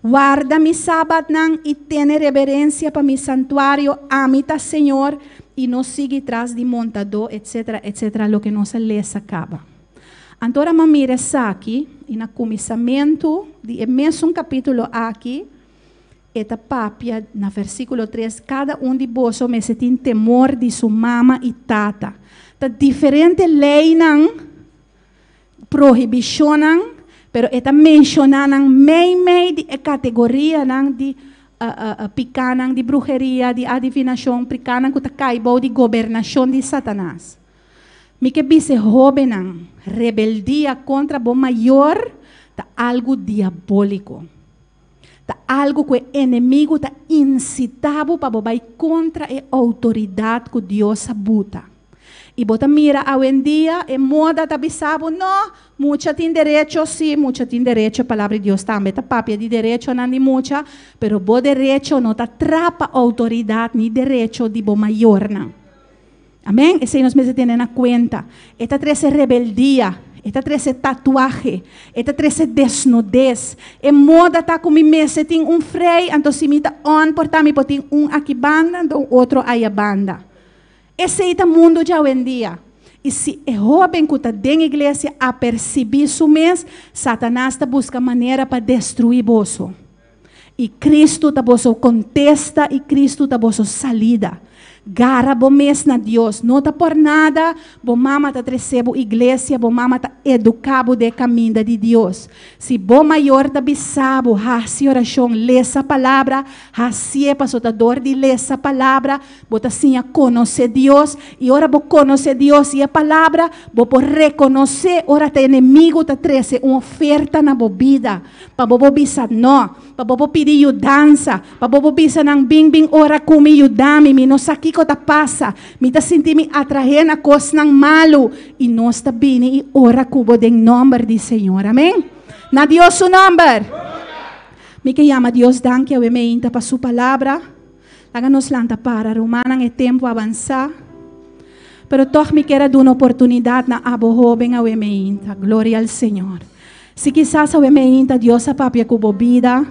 Warda mi sabatnan i tene reverensia pa mi santuario, ami ta Señor, i no sigui tras di montadó, etc. Etc. Loke nos a lesa kaba. Anto ora mi a mira esaki, i na kuminsamentu di e mesun kapítulo aki, e ta papia na versíkulo tres, Kada un di boso mester tin temor di su mama i tata. Ta diferente leinan, prohibishonnan, pero e ta menshoná nan meimei di e kategorianan di pikánan di bruheria, di adivinashon, pikánan ku ta kai bou di gobernashon di Satanas. Mi ke bisa e hóbennan, rebeldia kontra bo mayor ta algu diabóliko. Ta algu ku e enemigu ta insitá bo pa bo bai kontra e outoridat ku Dios a buta. I bo ta mira awendia e moda ta bisa bo, No, mucha tin derecho. Sí, mucha tin derecho, e Palabra di Dios tambe ta papia di derechonan di mucha, pero bo derecho no ta trapa outoridat ni derecho di bo mayornan. Amén? Esei nos mester tene na kuenta. E ta trese rebeldia, e ta trese tatuahe, e ta trese desnudes. E moda ta ku mi mester tin un frei, anto si mi ta on por ta mi por tin un aki banda anto un otro aya banda. Esei ta mundu djawendia. I si e hóben ku ta den iglesia apersibí su mes, Satanas ta buska manera pa destruí boso. I Kristu ta boso kontesta i Kristu ta boso salida. Gara bo mes na Dios. No ta por nada bo mama ta trese bo iglesia, bo mama ta eduká bo den e kaminda di Dios. Si bo mayor ta bisa bo hasi orashon, lesa palabra, hasié paso ta dor di lesa palabra bo ta siña konosé Dios i ora bo konosé Dios i e palabra bo por rekonosé ora ta enemigu ta trese un oferta na bo bida. Pa bo por bisa no, pa bo por pidi yudansa, pa bo por bisa nan, Bin, bin ora ku mi, yuda mi, mi no sa kiko ta pasa, mi ta sinti mi atraé na kosnan malu. I nos ta bini i ora ku bo den nòmber di Señor. Amén. Na Dios su nòmber. Mi ke yama Dios danki awe meinta pa su palabra. Laga nos lanta para, rumannan, e tempu a bansá. Pero tòg mi kier a duna oportunidat na abo hóben awe meinta. Gloria al Señor. Si kisas awe meinta Dios a papia ku bo bida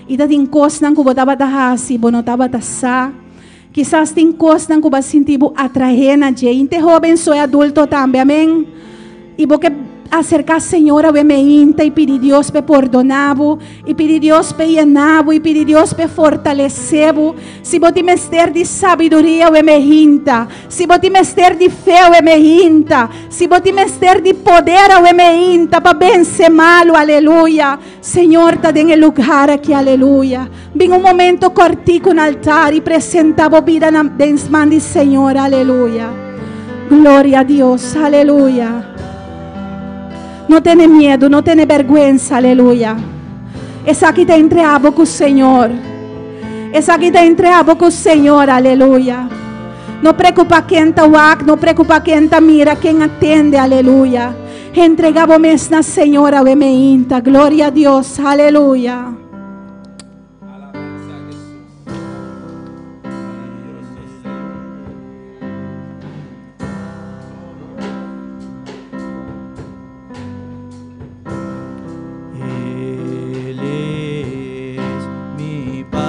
i ta tin kosnan ku bo tabata hasi bo no tabata sa. Kisas tin kosnan ku bo a sinti bo atraé na dje. Inte hóben so e adulto tambe, amen. I bo ke aserká Señor awe meinta i pidi Dios p'e pordoná bo, i pidi Dios p'e yená bo, i pidi Dios p'e fortalesé bo. Si bo tin mester di sabiduria awe meinta, si bo tin mester di fe awe meinta, si bo tin mester di poder awe meinta pa vense malu, aleluya. Señor ta den e lugar aki, aleluya. Bin un momento kòrtiku na altar i presentá bo bida na den man di Señor, aleluya. Gloria a Dios, aleluya. No tene miedu, no tene bèrgwensa, aleluya. Esaki ta entre abo ku Señor. Esaki ta entre abo ku Señor, aleluya. No preokupá ken ta wak, no preokupá ken ta mira, ken a tende, aleluya. Entregá bo mes na Señor awe meinta. Gloria a Dios, aleluya. Él es mi paz,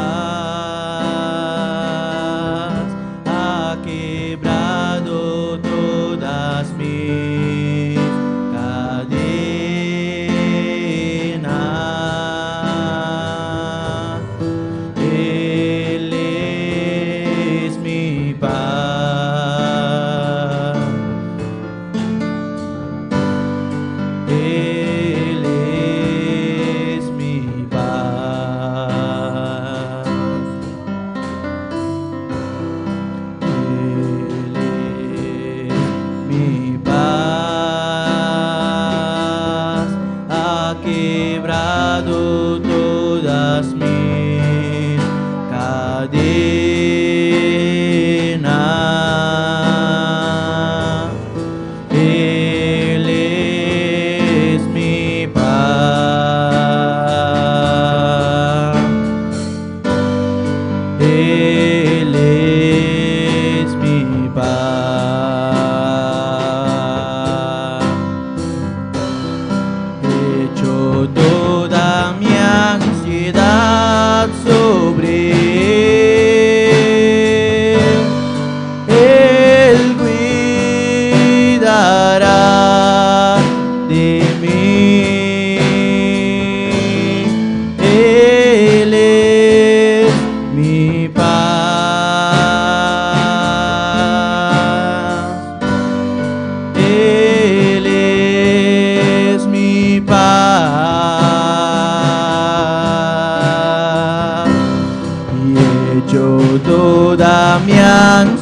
ha quebrado todas mis cadenas. Él es mi paz. Él es mi paz. Él es mi paz.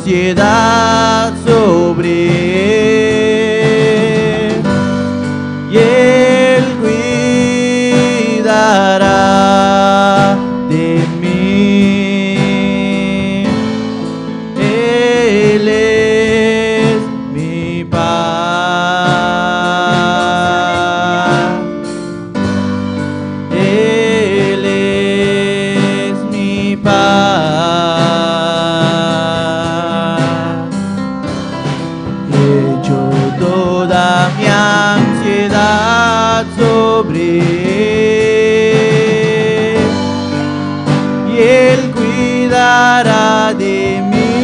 ansiedad sobre él, y él cuidará de mí. Él es mi paz. Él es mi paz. Echo toda mi ansiedad sobre él, y él cuidará de mí.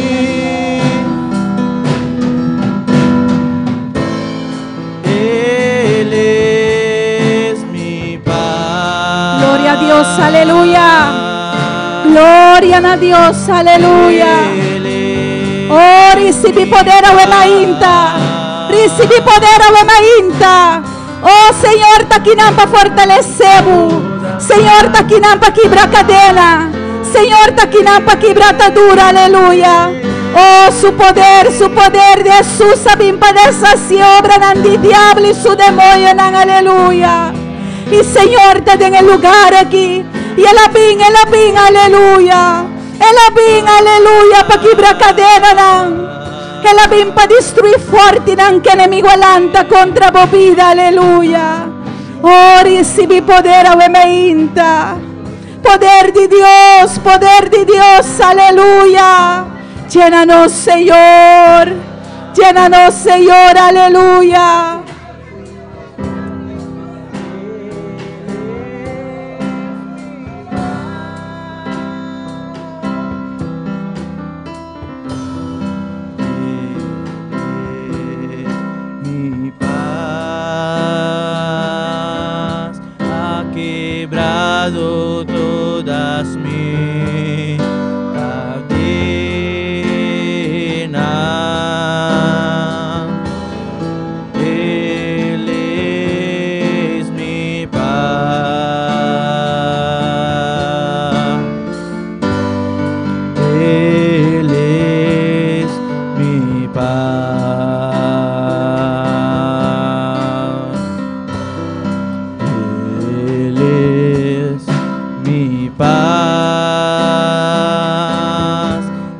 Él es mi paz. Gloria a Dios, aleluya. Gloria a Dios, aleluya. Oh, risibí poder awe mainta. Risibí poder awe mainta. Oh, Señor, ta akinan pa fortalesé bo. Señor, ta akinan pa kibra kadena. Señor, ta akinan pa kibra atadura, aleluya. Oh, su poder, su poder di Hesus a bin pa deshasí obranan di diabel i su demoñonan, aleluya. I Señor ta den e lugá aki. I el a bin, el a bin, aleluya. El a bin, aleluya, pa kibra kadenanan. El a bin pa destruí fòrtinan ku enemigu a lanta kontra bo bida, aleluya. Oh, risibí poder awe mainta. Poder di Dios, poder di Dios, aleluya. Yena nos, Señor. Yena nos, Señor, aleluya. Mi paz ha quebrado todas mis cadenas. Él es mi paz. Él es mi paz. Él es mi paz.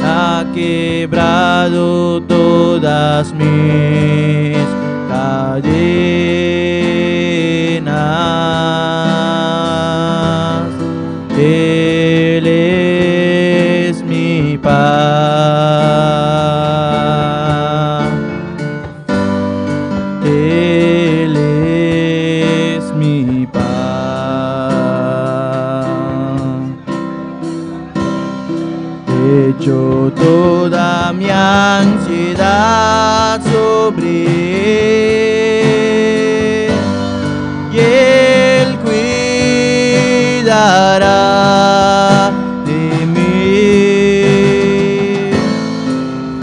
Ha quebrado todas mis cadenas. Él es mi paz. Él es mi paz. Echo toda mi ansiedad sobre él, y él cuidará de mí.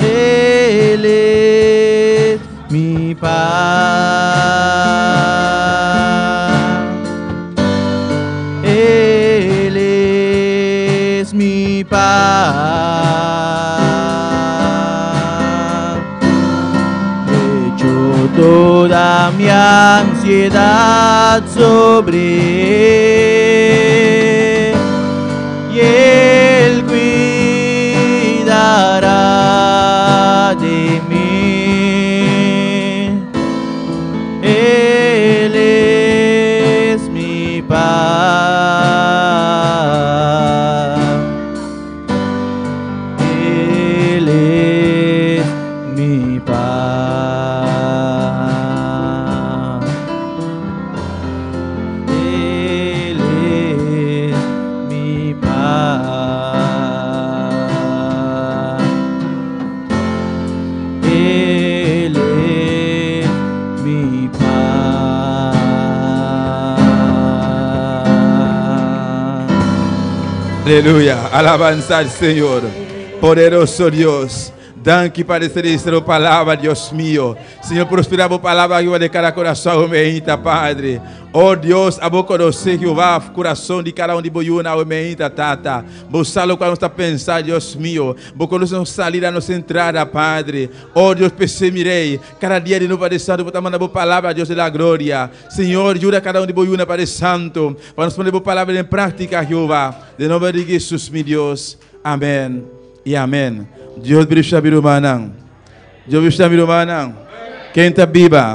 Él es mi paz. Él es mi paz. Echo toda mi ansiedad sobre él, y él cuidará de mí. Él es mi paz. Él es mi paz. Él es mi paz. Él es mi paz. Aleluya. Alabanza al Señor. Poderoso Dios. Danki, Padre Celestial, palabra, Dios mío. Señor, prospera bo palabra riba di kada kurason, mainta, Padre. Oh Dios, abo konosé, Jehová, kurason di kada un di bo yunan, mainta, Tata. Bo sa loke nos ta pensa, Dios mío. Bo konosé nos salida, nos entrada, Padre. Oh Dios, p'esei mi Rei, kada dia di nobo, Padre Santu, bo ta manda bo palabra, Dios de la gloria. Señor, yuda kada un di bo yunan, Padre Santu, pa nos pone bo palabra den práktika, Jehová. Den nomber di Jesus, mi Dios. Amèn i amèn. Dios bendishoná mi rumannan. Dios bendishoná mi rumannan. Ken ta biba?